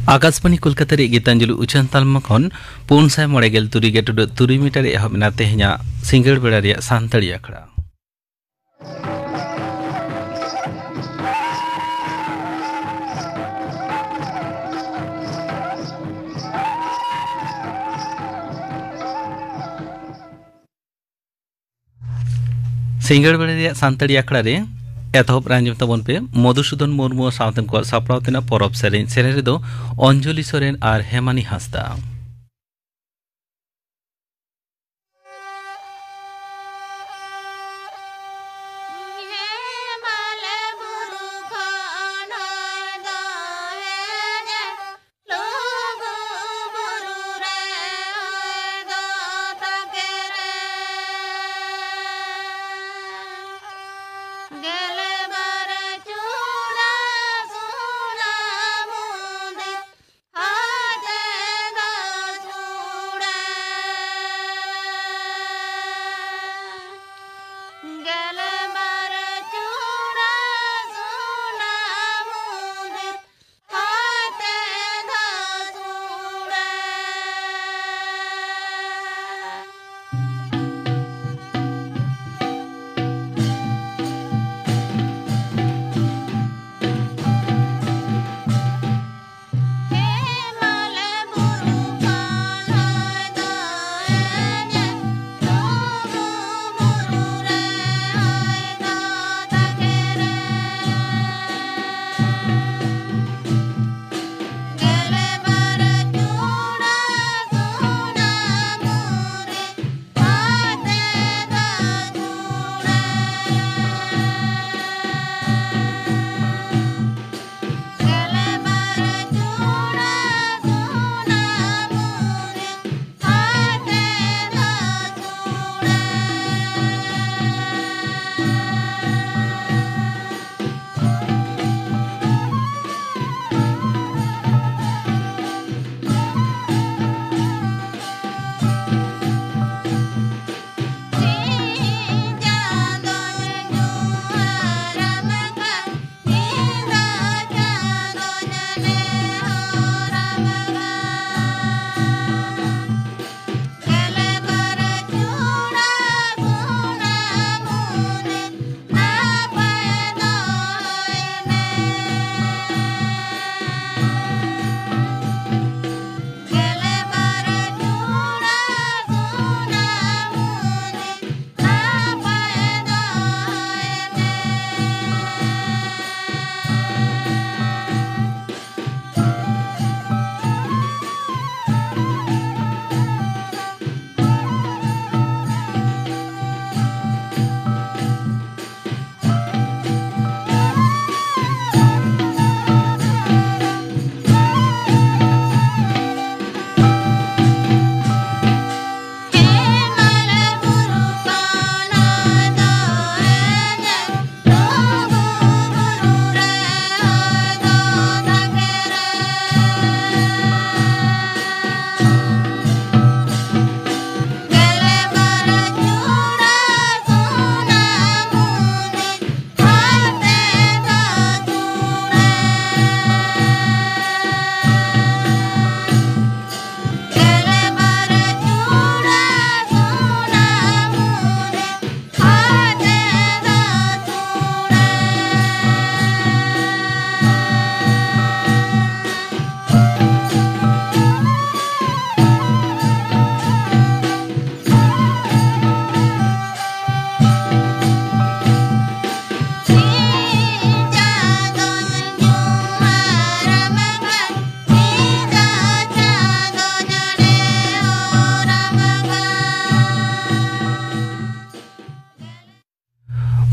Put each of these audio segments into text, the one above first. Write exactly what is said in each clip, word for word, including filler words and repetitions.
ᱟᱠᱟᱥᱵᱟᱱᱤ ᱠᱳᱞᱠᱟᱛᱟ ᱨᱮᱭᱟᱜ ᱜᱤᱛᱟᱧᱡᱚᱞᱤ ᱩᱪᱷᱟᱹᱱ ᱛᱟᱞᱢᱟ ᱠᱷᱚᱱ ᱯᱩᱱ ᱥᱟᱭ ᱢᱚᱬᱮ ᱜᱮᱞ ᱛᱩᱨᱩᱭ ᱜᱮᱴᱩᱰᱟᱹᱜ ᱛᱩᱨᱩᱭ ᱢᱤᱴᱟᱨ ᱨᱮ ᱮᱦᱚᱵ ᱮᱱᱟ ᱛᱮᱦᱮᱧᱟᱜ ᱥᱤᱸᱜᱟᱹᱲ ᱵᱮᱲᱟ ᱨᱮᱭᱟᱜ ᱥᱟᱱᱛᱟᱲᱤ ᱟᱠᱷᱲᱟ᱾ ᱥᱤᱸᱜᱟᱹᱲ ᱵᱮᱲᱟ ᱨᱮᱭᱟᱜ ᱥᱟᱱᱛᱟᱲᱤ ᱟᱠᱷᱲᱟ ᱨᱮ ᱮᱛᱚᱦᱚᱵ ᱨᱮ ᱟᱸᱡᱚᱢ ᱛᱟᱵᱚᱱ ᱯᱮ ᱢᱚᱫᱷᱩᱥᱩᱫᱚᱱ ᱢᱩᱨᱢᱩ ᱥᱟᱶᱛᱮᱱ ᱠᱚᱣᱟᱜ ᱥᱟᱯᱲᱟᱣ ᱛᱮᱱᱟᱜ ᱯᱚᱨᱚᱵᱽ ᱥᱮᱨᱮᱧ᱾ ᱥᱮᱨᱮᱧ ᱨᱮᱫᱚ ᱚᱧᱡᱚᱞᱤ ᱥᱚᱨᱮᱱ ᱟᱨ ᱦᱮᱢᱟᱱᱤ ᱦᱟᱸᱥᱫᱟ᱾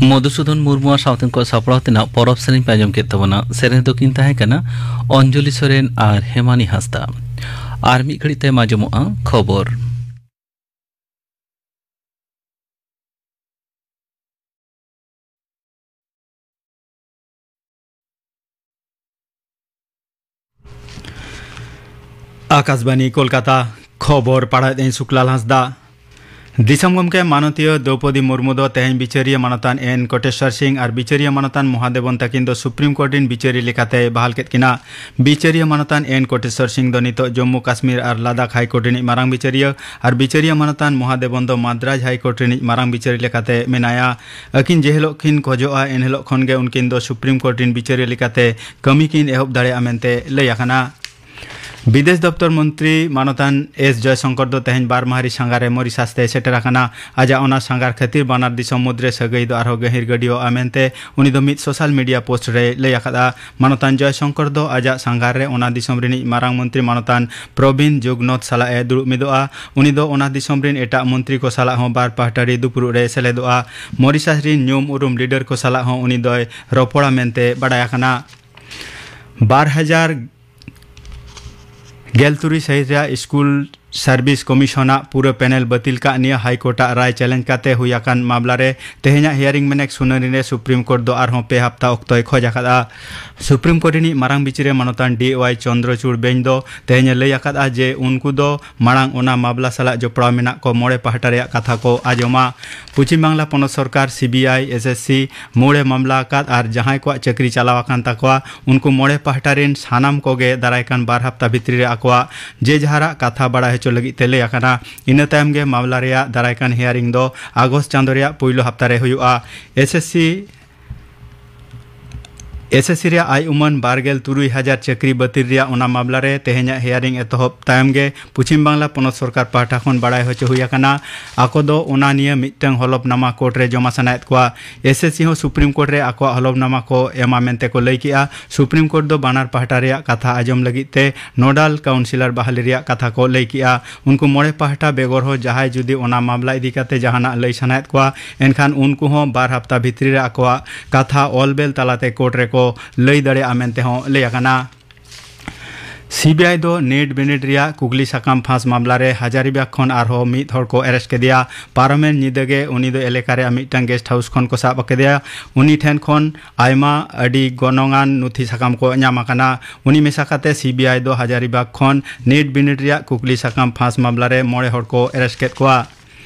ᱢᱚᱫᱷᱩᱥᱩᱫᱚᱱ ᱢᱩᱨᱢᱩᱣᱟᱜ ᱥᱟᱶᱛᱮ ᱩᱱᱠᱩᱣᱟᱜ ᱥᱟᱯᱲᱟᱣ ᱛᱮᱱᱟᱜ ᱯᱚᱨᱚᱵᱽ ᱥᱮᱨᱮᱧ ᱯᱮ ᱟᱸᱡᱚᱢ ᱠᱮᱫ ᱛᱟᱵᱚᱱᱟ᱾ ᱥᱮᱨᱮᱧ ᱫᱚᱠᱤᱱ ᱛᱟᱦᱮᱸ ᱠᱟᱱᱟ ᱚᱧᱡᱚᱞᱤ ᱥᱚᱨᱮᱱ ᱟᱨ ᱦᱮᱢᱟᱱᱤ ᱦᱟᱸᱥᱫᱟ᱾ ᱟᱨ ᱢᱤᱫ ᱜᱷᱟᱹᱲᱤᱡ ᱛᱟᱭᱚᱢ ᱟᱸᱡᱚᱢᱚᱜᱼᱟ ᱠᱷᱚᱵᱚᱨ᱾ ᱟᱠᱟᱥᱵᱟᱱᱤ ᱠᱳᱞᱠᱟᱛᱟ, ᱠᱷᱚᱵᱚᱨ ᱯᱟᱲᱦᱟᱣᱮᱫ ᱟᱹᱧ ᱥᱩᱠᱞᱟᱞ ᱦᱟᱸᱥᱫᱟ᱾ ᱫᱤᱥᱚᱢ ᱜᱚᱢᱠᱮ ᱢᱟᱱᱚᱛᱤᱭᱟᱹ ᱫᱨᱚᱣᱯᱚᱫᱤ ᱢᱩᱨᱢᱩ ᱫᱚ ᱛᱮᱦᱮᱧ ᱵᱤᱪᱟᱹᱨᱤᱭᱟᱹ ᱢᱟᱱᱚᱛᱟᱱ ᱮᱱ ᱠᱚᱴᱮᱥᱣᱚᱨ ᱥᱤᱝ ᱟᱨ ᱵᱤᱪᱟᱹᱨᱤᱭᱟᱹ ᱢᱟᱱᱚᱛᱟᱱ ᱢᱚᱦᱟᱫᱮᱵᱚᱱ ᱛᱟᱹᱠᱤᱱ ᱫᱚ ᱥᱩᱯᱨᱤᱢ ᱠᱳᱨᱴ ᱨᱤᱱ ᱵᱤᱪᱟᱹᱨᱤᱭᱟᱹ ᱞᱮᱠᱟᱛᱮᱭ ᱵᱟᱦᱟᱞ ᱠᱮᱫ ᱠᱤᱱᱟ᱾ ᱵᱤᱪᱟᱹᱨᱤᱭᱟᱹ ᱢᱟᱱᱚᱛᱟᱱ ᱮᱱ ᱠᱚᱴᱮᱥᱣᱚᱨ ᱥᱤᱝ ᱫᱚ ᱱᱤᱛᱚᱜ ᱡᱚᱢᱢᱩ ᱠᱟᱥᱢᱤᱨ ᱟᱨ ᱞᱟᱫᱟᱠᱷ ᱦᱟᱭ ᱠᱳᱨᱴ ᱨᱤᱱᱤᱡ ᱢᱟᱨᱟᱝ ᱵᱤᱪᱟᱹᱨᱤᱭᱟᱹ ᱟᱨ ᱵᱤᱪᱟᱹᱨᱤᱭᱟᱹ ᱢᱟᱱᱚᱛᱟᱱ ᱢᱚᱦᱟᱫᱮᱵᱚᱱ ᱫᱚ ᱢᱟᱫᱽᱨᱟᱡᱽ ᱦᱟᱭ ᱠᱳᱨᱴ ᱨᱤᱱᱤᱡ ᱢᱟᱨᱟᱝ ᱵᱤᱪᱟᱹᱨᱤᱭᱟᱹ ᱞᱮᱠᱟᱛᱮ ᱢᱮᱱᱟᱭᱟ᱾ ᱟᱹᱠᱤᱱ ᱡᱮ ᱦᱤᱞᱳᱜ ᱠᱤᱱ ᱠᱷᱚᱡᱚᱜᱼᱟ, ᱮᱱ ᱦᱤᱞᱳᱜ ᱠᱷᱚᱱ ᱜᱮ ᱩᱱᱠᱤᱱ ᱫᱚ ᱥᱩᱯᱨᱤᱢ ᱠᱳᱨᱴ ᱨᱤᱱ ᱵᱤᱪᱟᱹᱨᱤᱭᱟᱹ ᱞᱮᱠᱟᱛᱮ ᱠᱟᱹᱢᱤ ᱠᱤᱱ ᱮᱦᱚᱵ ᱫᱟᱲᱮᱭᱟᱜᱼᱟ ᱢᱮᱱᱛᱮ ᱞᱟᱹᱭ ᱟᱠᱟᱱᱟ᱾ ᱵᱤᱫᱮᱥ ᱫᱚᱯᱛᱚᱨ ᱢᱚᱱᱛᱨᱤ ᱢᱟᱱᱚᱛᱟᱱ ᱮᱥ ᱡᱚᱭᱥᱚᱝᱠᱚᱨ ᱫᱚ ᱛᱮᱦᱮᱧ ᱵᱟᱨ ᱢᱟᱦᱟ ᱨᱤ ᱥᱟᱸᱜᱷᱟᱨ ᱨᱮ ᱢᱚᱨᱤᱥᱟᱥ ᱛᱮᱭ ᱥᱮᱴᱮᱨ ᱟᱠᱟᱱᱟ᱾ ᱟᱡᱟᱜ ᱚᱱᱟ ᱥᱟᱸᱜᱷᱟᱨ ᱠᱷᱟᱹᱛᱤᱨ ᱵᱟᱱᱟᱨ ᱫᱤᱥᱚᱢ ᱢᱩᱫᱽᱨᱮ ᱥᱟᱹᱜᱟᱹᱭ ᱫᱚ ᱟᱨᱦᱚᱸ ᱜᱟᱹᱦᱤᱨ ᱜᱟᱹᱰᱭᱟᱹᱣᱜᱼᱟ ᱢᱮᱱᱛᱮ ᱩᱱᱤ ᱫᱚ ᱢᱤᱫ ᱥᱳᱥᱟᱞ ᱢᱤᱰᱤᱭᱟ ᱯᱳᱥᱴ ᱨᱮᱭ ᱞᱟᱹᱭ ᱟᱠᱟᱫᱼᱟ᱾ ᱢᱟᱱᱚᱛᱟᱱ ᱡᱚᱭᱥᱚᱝᱠᱚᱨ ᱫᱚ ᱟᱡᱟᱜ ᱥᱟᱸᱜᱷᱟᱨ ᱨᱮ ᱚᱱᱟ ᱫᱤᱥᱚᱢ ᱨᱤᱱᱤᱡ ᱢᱟᱨᱟᱝ ᱢᱚᱱᱛᱨᱤ ᱢᱟᱱᱚᱛᱟᱱ ᱯᱨᱚᱵᱤᱱ ᱡᱩᱜᱽᱱᱚᱛᱷ ᱥᱟᱞᱟᱜ ᱮ ᱫᱩᱲᱩᱵ ᱢᱤᱫᱚᱜᱼᱟ᱾ ᱩᱱᱤ ᱫᱚ ᱚᱱᱟ ᱫᱤᱥᱚᱢ ᱨᱤᱱ ᱮᱴᱟᱜ ᱢᱚᱱᱛᱨᱤ ᱠᱚ ᱥᱟᱞᱟᱜ ᱦᱚᱸ ᱵᱟᱨ ᱯᱟᱦᱴᱟᱨᱤ ᱫᱩᱯᱩᱲᱩᱵ ᱨᱮᱭ ᱥᱮᱞᱮᱫᱚᱜᱼᱟ᱾ ᱢᱚᱨᱤᱥᱟᱥ ᱨᱤᱱ ᱧᱩᱢ ᱩᱨᱩᱢ ᱞᱤᱰᱟᱨ ᱠᱚ ᱥᱟᱞᱟᱜ ᱦᱚᱸ ᱩᱱᱤ ᱫᱚᱭ ᱨᱚᱯᱚᱲᱟ ᱢᱮᱱᱛᱮ ᱵᱟᱰᱟᱭ ᱟᱠᱟᱱᱟ᱾ ᱵᱟᱨ ᱦᱟᱡᱟᱨ ᱜᱮᱞ ᱛᱩᱨᱩᱭ ᱥᱟᱹᱦᱤᱛ ᱨᱮᱭᱟᱜ ᱥᱠᱩᱞ ᱥᱟᱨᱵᱷᱤᱥ ᱠᱚᱢᱤᱥᱚᱱᱟᱜ ᱯᱩᱨᱟᱹ ᱯᱮᱱᱮᱞ ᱵᱟᱹᱛᱤᱞ ᱠᱟᱜ ᱱᱤᱭᱟᱹ ᱦᱟᱭᱠᱳᱨᱴᱟᱜ ᱨᱟᱭ ᱪᱮᱞᱮᱧᱡᱽ ᱠᱟᱛᱮ ᱦᱩᱭ ᱟᱠᱟᱱ ᱢᱟᱢᱞᱟ ᱨᱮ ᱛᱮᱦᱮᱧᱟᱜ ᱦᱤᱭᱟᱨᱤᱝ ᱢᱮᱱᱮᱠ ᱥᱩᱱᱟᱹᱱᱤ ᱨᱮ ᱥᱩᱯᱨᱤᱢ ᱠᱳᱨᱴ ᱫᱚ ᱟᱨᱦᱚᱸ ᱯᱮ ᱦᱟᱯᱛᱟ ᱚᱠᱛᱚᱭ ᱠᱷᱚᱡᱽ ᱟᱠᱟᱫᱼᱟ᱾ ᱥᱩᱯᱨᱤᱢ ᱠᱳᱨᱴ ᱨᱤᱱᱤᱡ ᱢᱟᱨᱟᱝ ᱵᱤᱪᱟᱹᱨᱤᱭᱟᱹ ᱢᱟᱱᱚᱛᱟᱱ ᱰᱤ ᱣᱟᱭ ᱪᱚᱱᱫᱨᱚᱪᱩᱲ ᱵᱮᱧᱪ ᱫᱚ ᱛᱮᱦᱮᱧ ᱮ ᱞᱟᱹᱭ ᱟᱠᱟᱫᱼᱟ ᱡᱮ ᱩᱱᱠᱩ ᱫᱚ ᱢᱟᱲᱟᱝ ᱚᱱᱟ ᱢᱟᱢᱞᱟ ᱥᱟᱞᱟᱜ ᱡᱚᱯᱲᱟᱣ ᱢᱮᱱᱟᱜ ᱠᱚ ᱢᱚᱬᱮ ᱯᱟᱦᱴᱟ ᱨᱮᱭᱟᱜ ᱠᱟᱛᱷᱟ ᱠᱚ ᱟᱸᱡᱚᱢᱟ᱾ ᱯᱚᱪᱷᱤᱢ ᱵᱟᱝᱞᱟ ᱯᱚᱱᱚᱛ ᱥᱚᱨᱠᱟᱨ C B I, S S C ᱢᱩᱲ ᱮ ᱢᱟᱢᱞᱟ ᱟᱠᱟᱫ ᱟᱨ ᱡᱟᱦᱟᱸᱭ ᱠᱚᱣᱟᱜ ᱪᱟᱹᱠᱨᱤ ᱪᱟᱞᱟᱣ ᱟᱠᱟᱱ ᱛᱟᱠᱚᱣᱟ, ᱩᱱᱠᱩ ᱢᱚᱬᱮ ᱯᱟᱦᱴᱟ ᱨᱮᱱ ᱥᱟᱱᱟᱢ ᱠᱚᱜᱮ ᱫᱟᱨᱟᱭ ᱠᱟᱱ ᱵᱟᱨ ᱦᱟᱯᱛᱟ ᱵᱷᱤᱛᱨᱤ ᱨᱮ ᱟᱠᱚᱣᱟᱜ ᱡᱮ ᱡᱟᱦᱟᱨᱟᱜ ᱠᱟᱛᱷᱟ ᱵᱟᱲᱟᱭ ᱦᱚᱪᱚ ᱞᱟᱹᱜᱤᱫ ᱛᱮ ᱞᱟᱹᱭ ᱟᱠᱟᱱᱟ᱾ ᱤᱱᱟᱹ ᱛᱟᱭᱚᱢ ᱜᱮ ᱢᱟᱢᱞᱟ ᱨᱮᱭᱟᱜ ᱫᱟᱨᱟᱭ ᱠᱟᱱ ᱦᱤᱭᱟᱨᱤᱝ ᱫᱚ ᱟᱜᱚᱥᱴ ᱪᱟᱸᱫᱚ ᱨᱮᱭᱟᱜ ᱯᱩᱭᱞᱩ ᱦᱟᱯᱛᱟ ᱨᱮ ᱦᱩᱭᱩᱜᱼᱟ᱾ ᱮᱥ ᱮᱥ ᱥᱤ ᱮᱥᱮᱥᱤ ᱨᱮᱭᱟᱜ ᱟᱭ ᱩᱢᱟᱹᱱ ᱵᱟᱨ ᱜᱮᱞ ᱛᱩᱨᱩᱭ ᱦᱟᱡᱟᱨ ᱪᱟᱹᱠᱨᱤ ᱵᱟᱹᱛᱤᱞ ᱨᱮᱭᱟᱜ ᱚᱱᱟ ᱢᱟᱢᱞᱟ ᱨᱮ ᱛᱮᱦᱮᱧᱟᱜ ᱦᱤᱭᱟᱨᱤᱝ ᱮᱛᱚᱦᱚᱵ ᱛᱟᱭᱚᱢ ᱜᱮ ᱯᱚᱪᱷᱤᱢ ᱵᱟᱝᱞᱟ ᱯᱚᱱᱚᱛ ᱥᱚᱨᱠᱟᱨ ᱯᱟᱦᱴᱟ ᱠᱷᱚᱱ ᱵᱟᱲᱟᱭ ᱦᱚᱪᱚ ᱦᱩᱭ ᱟᱠᱟᱱᱟ, ᱟᱠᱚ ᱫᱚ ᱚᱱᱟ ᱱᱤᱭᱟᱹ ᱢᱤᱫᱴᱟᱝ ᱦᱚᱞᱚᱯᱱᱟᱢᱟ ᱠᱳᱨᱴ ᱨᱮ ᱡᱚᱢᱟ ᱥᱟᱱᱟᱭᱮᱫ ᱠᱚᱣᱟ᱾ ᱮᱥᱮᱥᱤ ᱦᱚᱸ ᱥᱩᱯᱨᱤᱢ ᱠᱳᱨᱴ ᱨᱮ ᱟᱠᱚᱣᱟᱜ ᱦᱚᱞᱚᱯᱱᱟᱢᱟ ᱠᱚ ᱮᱢᱟ ᱢᱮᱱᱛᱮ ᱠᱚ ᱞᱟᱹᱭ ᱠᱮᱜᱼᱟ᱾ ᱥᱩᱯᱨᱤᱢ ᱠᱳᱨᱴ ᱫᱚ ᱵᱟᱱᱟᱨ ᱯᱟᱦᱴᱟ ᱨᱮᱭᱟᱜ ᱠᱟᱛᱷᱟ ᱟᱸᱡᱚᱢ ᱞᱟᱹᱜᱤᱫ ᱛᱮ ᱱᱳᱰᱟᱞ ᱠᱟᱣᱩᱱᱥᱤᱞᱚᱨ ᱵᱟᱦᱟᱞᱤ ᱨᱮᱭᱟᱜ ᱠᱟᱛᱷᱟ ᱠᱚ ᱞᱟᱹᱭ ᱠᱮᱜᱼᱟ᱾ ᱩᱱᱠᱩ ᱢᱚᱬᱮ ᱯᱟᱦᱴᱟ ᱵᱮᱜᱚᱨ ᱦᱚᱸ ᱡᱟᱦᱟᱸᱭ ᱡᱩᱫᱤ ᱚᱱᱟ ᱢᱟᱢᱞᱟ ᱤᱫᱤ ᱠᱟᱛᱮ ᱡᱟᱦᱟᱱᱟᱜ ᱞᱟᱹᱭ ᱥᱟᱱᱟᱭᱮᱫ ᱠᱚᱣᱟ, ᱮᱱᱠᱷᱟᱱ ᱩᱱᱠᱩ ᱦᱚᱸ ᱵᱟᱨ ᱦᱟᱯᱛᱟ ᱵᱷᱤᱛᱨᱤ ᱨᱮ ᱟᱠᱚᱣᱟᱜ ᱠᱟᱛᱷᱟ ᱚᱞ ᱵᱮᱞ ᱛᱟᱞᱟᱛᱮ ᱠᱳᱨᱴ ᱨᱮᱠᱚ ᱞᱟᱹᱭ ᱫᱟᱲᱮᱭᱟᱜᱼᱟ ᱢᱮᱱᱛᱮ ᱦᱚᱸ ᱞᱟᱹᱭ ᱟᱠᱟᱱᱟ᱾ ᱥᱤᱵᱤᱟᱭ ᱫᱚ ᱱᱮᱴ ᱵᱤᱱᱤᱰ ᱨᱮᱭᱟᱜ ᱠᱩᱠᱞᱤ ᱥᱟᱠᱟᱢ ᱯᱷᱟᱸᱥ ᱢᱟᱢᱞᱟ ᱨᱮ ᱦᱟᱡᱟᱨᱤᱵᱟᱜᱽ ᱠᱷᱚᱱ ᱟᱨᱦᱚᱸ ᱢᱤᱫ ᱦᱚᱲ ᱠᱚ ᱮᱨᱮᱥᱴ ᱠᱮᱫᱮᱭᱟ᱾ ᱯᱟᱨᱚᱢᱮᱱ ᱧᱤᱫᱟᱹ ᱜᱮ ᱩᱱᱤ ᱫᱚ ᱮᱞᱮᱠᱟ ᱨᱮᱭᱟᱜ ᱢᱤᱫᱴᱟᱝ ᱜᱮᱥᱴ ᱦᱟᱣᱩᱥ ᱠᱷᱚᱱ ᱠᱚ ᱥᱟᱵ ᱟᱠᱟᱫᱮᱭᱟ᱾ ᱩᱱᱤ ᱴᱷᱮᱱ ᱠᱷᱚᱱ ᱟᱭᱢᱟ ᱟᱹᱰᱤ ᱜᱚᱱᱚᱝᱟᱱ ᱱᱩᱛᱷᱤ ᱥᱟᱠᱟᱢ ᱠᱚ ᱧᱟᱢ ᱟᱠᱟᱱᱟ᱾ ᱩᱱᱤ ᱢᱮᱥᱟ ᱠᱟᱛᱮ ᱥᱤᱵᱤᱟᱭ ᱫᱚ ᱦᱟᱡᱟᱨᱤᱵᱟᱜᱽ ᱠᱷᱚᱱ ᱱᱮᱴ ᱵᱤᱱᱤᱰ ᱨᱮᱭᱟᱜ ᱠᱩᱠᱞᱤ ᱥᱟᱠᱟᱢ ᱯᱷᱟᱸᱥ ᱢᱟᱢᱞᱟ ᱨᱮ ᱢᱚᱬᱮ ᱦᱚᱲ ᱠᱚ ᱮᱨᱮᱥᱴ ᱠᱮᱫ ᱠᱚᱣᱟ᱾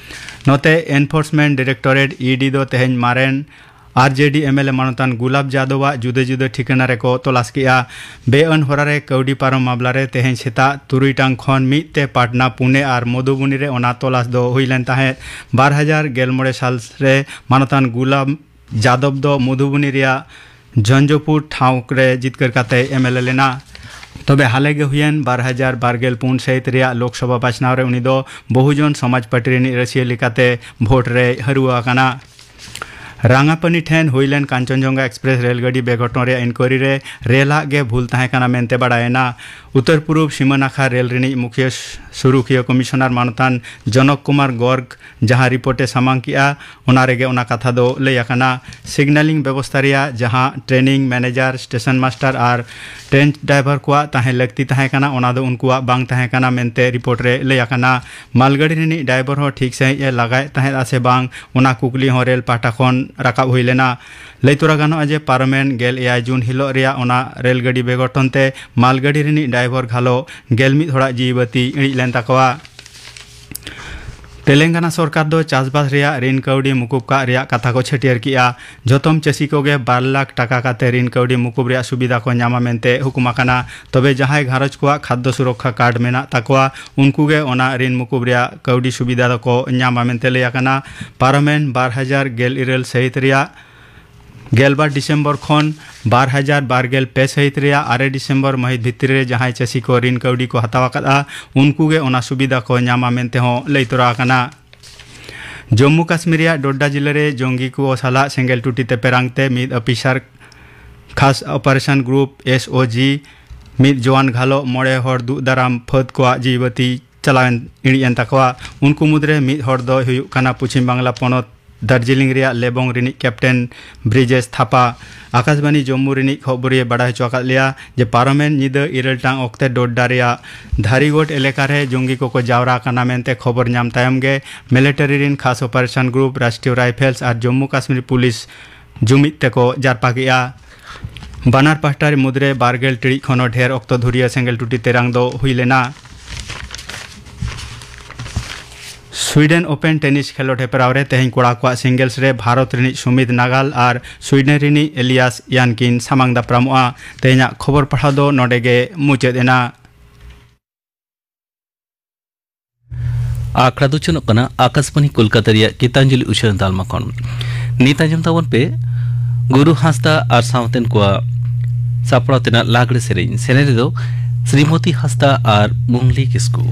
ᱱᱚᱛᱮ ᱮᱱᱯᱷᱳᱨᱥᱢᱮᱱᱴ ᱰᱤᱨᱮᱠᱴᱚᱨᱮᱴ, ᱤ ᱰᱤ, ᱫᱚ ᱛᱮᱦᱮᱧ ᱢᱟᱨᱮᱱ ᱟᱨ ᱡᱮ ᱰᱤ ᱮᱢ ᱮᱞ ᱮ ᱢᱟᱱᱚᱛᱟᱱ ᱜᱩᱞᱟᱵ ᱡᱟᱫᱚᱵᱟᱜ ᱡᱩᱫᱟᱹ ᱡᱩᱫᱟᱹ ᱴᱷᱤᱠᱟᱹᱱᱟ ᱨᱮᱠᱚ ᱛᱚᱞᱟᱥ ᱠᱮᱜᱼᱟ᱾ ᱵᱮᱼᱟᱹᱱ ᱦᱚᱨᱟ ᱨᱮ ᱠᱟᱹᱣᱰᱤ ᱯᱟᱨᱚᱢ ᱢᱟᱢᱞᱟ ᱨᱮ ᱛᱮᱦᱮᱧ ᱥᱮᱛᱟᱜ ᱛᱩᱨᱩᱭ ᱴᱟᱲᱟᱝ ᱠᱷᱚᱱ ᱢᱤᱫ ᱛᱮ ᱯᱟᱴᱱᱟ, ᱯᱩᱱᱮ ᱟᱨ ᱢᱚᱫᱷᱩᱵᱚᱱᱤ ᱨᱮ ᱚᱱᱟ ᱛᱚᱞᱟᱥ ᱫᱚ ᱦᱩᱭ ᱞᱮᱱ ᱛᱟᱦᱮᱸᱫ᱾ ᱵᱟᱨ ᱦᱟᱡᱟᱨ ᱜᱮᱞ ᱢᱚᱬᱮ ᱥᱟᱞ ᱨᱮ ᱢᱟᱱᱚᱛᱟᱱ ᱜᱩᱞᱟᱵ ᱡᱟᱫᱚᱵ ᱫᱚ ᱢᱚᱫᱷᱩᱵᱚᱱᱤ ᱨᱮᱭᱟᱜ ᱡᱚᱱᱡᱚᱯᱩᱨ ᱴᱷᱟᱶ ᱨᱮ ᱡᱤᱛᱠᱟᱹᱨ ᱠᱟᱛᱮ ᱮᱢ ᱮᱞ ᱮ ᱞᱮᱱᱟ᱾ ᱛᱚᱵᱮ ᱦᱟᱞᱮ ᱜᱮ ᱦᱩᱭᱮᱱ ᱵᱟᱨ ᱦᱟᱡᱟᱨ ᱵᱟᱨ ᱜᱮᱞ ᱯᱩᱱ ᱥᱟᱹᱦᱤᱛ ᱨᱮᱭᱟᱜ ᱞᱳᱠᱥᱚᱵᱷᱟ ᱵᱟᱪᱷᱱᱟᱣ ᱨᱮ ᱩᱱᱤ ᱫᱚ ᱵᱚᱦᱩᱡᱚᱱ ᱥᱚᱢᱟᱡᱽ ᱯᱟᱨᱴᱤ ᱨᱤᱱᱤᱡ ᱨᱟᱹᱥᱤᱭᱟᱹ ᱞᱮᱠᱟᱛᱮ ᱵᱷᱳᱴ ᱨᱮᱭ ᱦᱟᱹᱨᱣᱟᱹ ᱟᱠᱟᱱᱟ᱾ ᱨᱟᱝᱟᱯᱟᱱᱤ ᱴᱷᱮᱱ ᱦᱩᱭ ᱞᱮᱱ ᱠᱟᱧᱪᱚᱱᱡᱚᱝᱜᱷᱟ ᱮᱠᱥᱯᱨᱮᱥ ᱨᱮᱞ ᱜᱟᱹᱰᱤ ᱵᱮᱜᱷᱚᱴᱚᱱ ᱨᱮᱭᱟᱜ ᱤᱱᱠᱣᱟᱨᱤ ᱨᱮ ᱨᱮᱞᱟᱜ ᱜᱮ ᱵᱷᱩᱞ ᱛᱟᱦᱮᱸ ᱠᱟᱱᱟ ᱢᱮᱱᱛᱮ ᱵᱟᱲᱟᱭᱮᱱᱟ᱾ ᱩᱛᱛᱚᱨ ᱯᱩᱨᱩᱵ ᱥᱤᱢᱟᱹ ᱱᱟᱠᱷᱟ ᱨᱮᱞ ᱨᱤᱱᱤᱡ ᱢᱩᱠᱷᱤᱭᱟᱹ ᱥᱩᱨᱩᱠᱷᱤᱭᱟᱹ ᱠᱚᱢᱤᱥᱚᱱᱟᱨ ᱢᱟᱱᱚᱛᱟᱱ ᱡᱚᱱᱚᱠ ᱠᱩᱢᱟᱨ ᱜᱚᱨᱜᱽ ᱡᱟᱦᱟᱸ ᱨᱤᱯᱳᱨᱴ ᱮ ᱥᱟᱢᱟᱝ ᱠᱮᱜᱼᱟ, ᱚᱱᱟ ᱨᱮᱜᱮ ᱚᱱᱟ ᱠᱟᱛᱷᱟ ᱫᱚ ᱞᱟᱹᱭ ᱟᱠᱟᱱᱟ᱾ ᱥᱤᱜᱱᱟᱞᱤᱝ ᱵᱮᱵᱚᱥᱛᱷᱟ ᱨᱮᱭᱟᱜ ᱡᱟᱦᱟᱸ ᱴᱨᱮᱱᱤᱝ ᱢᱮᱱᱮᱡᱟᱨ, ᱥᱴᱮᱥᱚᱱ ᱢᱟᱥᱴᱟᱨ ᱟᱨ ᱴᱨᱮᱱ ᱰᱨᱟᱭᱵᱷᱟᱨ ᱠᱚᱣᱟᱜ ᱛᱟᱦᱮᱸ ᱞᱟᱹᱠᱛᱤ ᱛᱟᱦᱮᱸ ᱠᱟᱱᱟ, ᱚᱱᱟ ᱫᱚ ᱩᱱᱠᱩᱣᱟᱜ ᱵᱟᱝ ᱛᱟᱦᱮᱸ ᱠᱟᱱᱟ ᱢᱮᱱᱛᱮ ᱨᱤᱯᱳᱨᱴ ᱨᱮ ᱞᱟᱹᱭ ᱟᱠᱟᱱᱟ᱾ ᱢᱟᱞᱜᱟᱹᱰᱤ ᱨᱤᱱᱤᱡ ᱰᱨᱟᱭᱵᱷᱟᱨ ᱦᱚᱸ ᱴᱷᱤᱠ ᱥᱟᱺᱦᱤᱡ ᱮ ᱞᱟᱜᱟᱭᱮᱫ ᱛᱟᱦᱮᱸᱫᱼᱟ ᱥᱮ ᱵᱟᱝ, ᱚᱱᱟ ᱠᱩᱠᱞᱤ ᱦᱚᱸ ᱨᱮᱞ ᱯᱟᱦᱴᱟ ᱠᱷᱚᱱ ᱨᱟᱠᱟᱵ ᱦᱩᱭ ᱞᱮᱱᱟ᱾ ᱞᱟᱹᱭ ᱛᱚᱨᱟ ᱜᱟᱱᱚᱜᱼᱟ ᱡᱮ ᱯᱟᱨᱚᱢᱮᱱ ᱜᱮᱞ ᱮᱭᱟᱭ ᱡᱩᱱ ᱦᱤᱞᱳᱜ ᱨᱮᱭᱟᱜ ᱚᱱᱟ ᱨᱮᱞ ᱜᱟᱹᱰᱤ ᱵᱮᱜᱷᱚᱴᱚᱱ ᱛᱮ ᱢᱟᱞᱜᱟᱹᱰᱤ ᱨᱤᱱᱤᱡ ᱰᱨᱟᱭᱵᱷᱟᱨ ᱜᱷᱟᱞᱚ ᱜᱮᱞ ᱢᱤᱫ ᱦᱚᱲᱟᱜ ᱡᱤᱣᱤ ᱵᱟᱹᱛᱤ ᱤᱬᱤᱡ ᱞᱮᱱ ᱛᱟᱠᱚᱣᱟ᱾ ᱛᱮᱞᱮᱝᱜᱟᱱᱟ ᱥᱚᱨᱠᱟᱨ ᱫᱚ ᱪᱟᱥᱵᱟᱥ ᱨᱮᱭᱟᱜ ᱨᱤᱱ ᱠᱟᱹᱣᱰᱤ ᱢᱩᱠᱩᱵ ᱠᱟᱜ ᱨᱮᱭᱟᱜ ᱠᱟᱛᱷᱟ ᱠᱚ ᱪᱷᱟᱹᱴᱭᱟᱹᱨ ᱠᱮᱜᱼᱟ᱾ ᱡᱚᱛᱚᱢ ᱪᱟᱹᱥᱤ ᱠᱚᱜᱮ ᱵᱟᱨ ᱞᱟᱠᱷ ᱴᱟᱠᱟ ᱠᱟᱛᱮ ᱨᱤᱱ ᱠᱟᱹᱣᱰᱤ ᱢᱩᱠᱩᱵ ᱨᱮᱭᱟᱜ ᱥᱩᱵᱤᱫᱷᱟ ᱠᱚ ᱧᱟᱢᱟ ᱢᱮᱱᱛᱮ ᱦᱩᱠᱩᱢ ᱟᱠᱟᱱᱟ᱾ ᱛᱚᱵᱮ ᱡᱟᱦᱟᱸᱭ ᱜᱷᱟᱨᱚᱸᱡᱽ ᱠᱚᱣᱟᱜ ᱠᱷᱟᱫᱽᱫᱚ ᱥᱩᱨᱚᱠᱠᱷᱟ ᱠᱟᱨᱰ ᱢᱮᱱᱟᱜ ᱛᱟᱠᱚᱣᱟ, ᱩᱱᱠᱩ ᱜᱮ ᱚᱱᱟ ᱨᱤᱱ ᱢᱩᱠᱩᱵ ᱨᱮᱭᱟᱜ ᱠᱟᱹᱣᱰᱤ ᱥᱩᱵᱤᱫᱷᱟ ᱫᱚᱠᱚ ᱧᱟᱢᱟ ᱢᱮᱱᱛᱮ ᱞᱟᱹᱭ ᱟᱠᱟᱱᱟ᱾ ᱯᱟᱨᱚᱢᱮᱱ ᱵᱟᱨ ᱦᱟᱡᱟᱨ ᱜᱮᱞ ᱤᱨᱟᱹᱞ ᱥᱟᱹᱦᱤᱛ ᱨᱮᱭᱟᱜ ᱜᱮᱞᱵᱟᱨ ᱰᱤᱥᱮᱢᱵᱚᱨ ᱠᱷᱚᱱ ᱵᱟᱨ ᱦᱟᱡᱟᱨ ᱵᱟᱨ ᱜᱮᱞ ᱯᱮ ᱥᱟᱹᱦᱤᱛ ᱨᱮᱭᱟᱜ ᱟᱨᱮ ᱰᱤᱥᱮᱢᱵᱚᱨ ᱢᱟᱹᱦᱤᱛ ᱵᱷᱤᱛᱨᱤ ᱨᱮ ᱡᱟᱦᱟᱸᱭ ᱪᱟᱹᱥᱤ ᱠᱚ ᱨᱤᱱ ᱠᱟᱹᱣᱰᱤ ᱠᱚ ᱦᱟᱛᱟᱣ ᱟᱠᱟᱫᱼᱟ, ᱩᱱᱠᱩ ᱜᱮ ᱚᱱᱟ ᱥᱩᱵᱤᱫᱷᱟ ᱠᱚ ᱧᱟᱢᱟ ᱢᱮᱱᱛᱮ ᱦᱚᱸ ᱞᱟᱹᱭ ᱛᱚᱨᱟ ᱟᱠᱟᱱᱟ᱾ ᱡᱚᱢᱢᱩ ᱠᱟᱥᱢᱤᱨ ᱨᱮᱭᱟᱜ ᱰᱳᱰᱟ ᱡᱤᱞᱟᱹ ᱨᱮ ᱡᱚᱝᱜᱤ ᱠᱚ ᱥᱟᱞᱟᱜ ᱥᱮᱸᱜᱮᱞ ᱴᱩᱴᱤ ᱛᱮ ᱯᱮᱨᱟᱝ ᱛᱮ ᱢᱤᱫ ᱚᱯᱷᱤᱥᱟᱨ ᱠᱷᱟᱥ ᱚᱯᱟᱨᱮᱥᱚᱱ ᱜᱨᱩᱯ, ᱮᱥ ᱳ ᱡᱤ, ᱢᱤᱫ ᱡᱚᱣᱟᱱ ᱜᱷᱟᱹᱞᱚᱜ ᱢᱚᱬᱮ ᱦᱚᱲ ᱫᱩᱜ ᱫᱟᱨᱟᱢ ᱯᱷᱟᱹᱫ ᱠᱚᱣᱟᱜ ᱡᱤᱣᱤ ᱵᱟᱹᱛᱤ ᱪᱟᱞᱟᱣ ᱮᱱ, ᱤᱬᱤᱡ ᱮᱱ ᱛᱟᱠᱚᱣᱟ᱾ ᱩᱱᱠᱩ ᱢᱩᱫᱽᱨᱮ ᱢᱤᱫ ᱦᱚᱲ ᱫᱚᱭ ᱦᱩᱭᱩᱜ ᱠᱟᱱᱟ ᱯᱚᱪᱷᱤᱢ ᱵᱟᱝᱞᱟ ᱯᱚᱱᱚᱛ ᱫᱟᱨᱡᱤᱞᱤᱝ ᱨᱮᱭᱟᱜ ᱞᱮᱵᱚᱝ ᱨᱤᱱᱤᱡ ᱠᱮᱯᱴᱮᱱ ᱵᱨᱤᱡᱮᱥ ᱛᱷᱟᱯᱟ᱾ ᱟᱠᱟᱥᱵᱟᱱᱤ ᱡᱚᱢᱢᱩ ᱨᱤᱱᱤᱡ ᱠᱷᱚᱵᱚᱨᱤᱭᱟᱹ ᱵᱟᱰᱟᱭ ᱦᱚᱪᱚ ᱟᱠᱟᱫ ᱞᱮᱭᱟ ᱡᱮ ᱯᱟᱨᱚᱢᱮᱱ ᱧᱤᱫᱟᱹ ᱤᱨᱟᱹᱞ ᱴᱟᱲᱟᱝ ᱚᱠᱛᱮ ᱰᱳᱰᱰᱟ ᱨᱮᱭᱟᱜ ᱫᱷᱟᱨᱤᱜᱳᱰ ᱮᱞᱟᱠᱟ ᱨᱮ ᱡᱚᱝᱜᱤ ᱠᱚᱠᱚ ᱡᱟᱣᱨᱟ ᱟᱠᱟᱱᱟ ᱢᱮᱱᱛᱮ ᱠᱷᱚᱵᱚᱨ ᱧᱟᱢ ᱛᱟᱭᱚᱢ ᱜᱮ ᱢᱤᱞᱤᱴᱟᱨᱤ ᱨᱤᱱ ᱠᱷᱟᱥ ᱚᱯᱟᱨᱮᱥᱚᱱ ᱜᱨᱩᱯ, ᱨᱟᱥᱴᱨᱤᱭᱚ ᱨᱟᱭᱯᱷᱮᱞᱥ ᱟᱨ ᱡᱚᱢᱢᱩ ᱠᱟᱥᱢᱤᱨ ᱯᱩᱞᱤᱥ ᱡᱩᱢᱤᱫ ᱛᱮᱠᱚ ᱡᱟᱨᱯᱟ ᱠᱮᱫᱼᱟ᱾ ᱵᱟᱱᱟᱨ ᱯᱟᱦᱴᱟ ᱨᱮ ᱢᱩᱫᱽᱨᱮ ᱵᱟᱨ ᱜᱮᱞ ᱴᱤᱲᱤᱡ ᱠᱷᱚᱱ ᱦᱚᱸ ᱰᱷᱮᱨ ᱚᱠᱛᱚ ᱫᱷᱩᱨᱤᱭᱟᱹ ᱥᱮᱸᱜᱮᱞ ᱴᱩᱴᱤ ᱛᱮᱨᱟᱝ ᱫᱚ ᱦᱩᱭ ᱞᱮᱱᱟ᱾ ᱥᱩᱭᱰᱮᱱ ᱳᱯᱮᱱ ᱴᱮᱱᱤᱥ ᱠᱷᱮᱞᱳᱰ ᱦᱮᱯᱨᱟᱣ ᱨᱮ ᱛᱮᱦᱮᱧ ᱠᱚᱲᱟ ᱠᱚᱣᱟᱜ ᱥᱤᱝᱜᱮᱞᱥ ᱨᱮ ᱵᱷᱟᱨᱚᱛ ᱨᱤᱱᱤᱡ ᱥᱩᱢᱤᱛ ᱱᱟᱜᱟᱞ ᱟᱨ ᱥᱩᱭᱰᱮᱱ ᱨᱤᱱᱤᱡ ᱮᱞᱤᱭᱟᱥ ᱭᱟᱱ ᱠᱤᱱ ᱥᱟᱢᱟᱝ ᱫᱟᱯᱨᱟᱢᱚᱜᱼᱟ᱾ ᱛᱮᱦᱮᱧᱟᱜ ᱠᱷᱚᱵᱚᱨ ᱯᱟᱲᱦᱟᱣ ᱫᱚ ᱱᱚᱰᱮ ᱜᱮ ᱢᱩᱪᱟᱹᱫ ᱮᱱᱟ᱾ ᱟᱠᱷᱲᱟ ᱫᱚ ᱪᱚᱱᱚᱜ ᱠᱟᱱᱟ ᱟᱠᱟᱥᱵᱟᱱᱤ ᱠᱳᱞᱠᱟᱛᱟ ᱨᱮᱭᱟᱜ ᱜᱤᱛᱟᱧᱡᱚᱞᱤ ᱩᱪᱷᱟᱹᱱ ᱛᱟᱞᱢᱟ ᱠᱷᱚᱱ᱾ ᱱᱤᱛ ᱟᱸᱡᱚᱢ ᱛᱟᱵᱚᱱ ᱯᱮ ᱜᱩᱨᱩ ᱦᱟᱸᱥᱫᱟ ᱟᱨ ᱥᱟᱶᱛᱮᱱ ᱠᱚᱣᱟᱜ ᱥᱟᱯᱲᱟᱣ ᱛᱮᱱᱟᱜ ᱞᱟᱜᱽᱲᱮ ᱥᱮᱨᱮᱧ᱾ ᱥᱮᱨᱮᱧ ᱨᱮᱫᱚ ᱥᱨᱤᱢᱚᱛᱤ ᱦᱟᱸᱥᱫᱟ ᱟᱨ ᱢᱩᱝᱞᱤ ᱠᱤᱥᱠᱩ᱾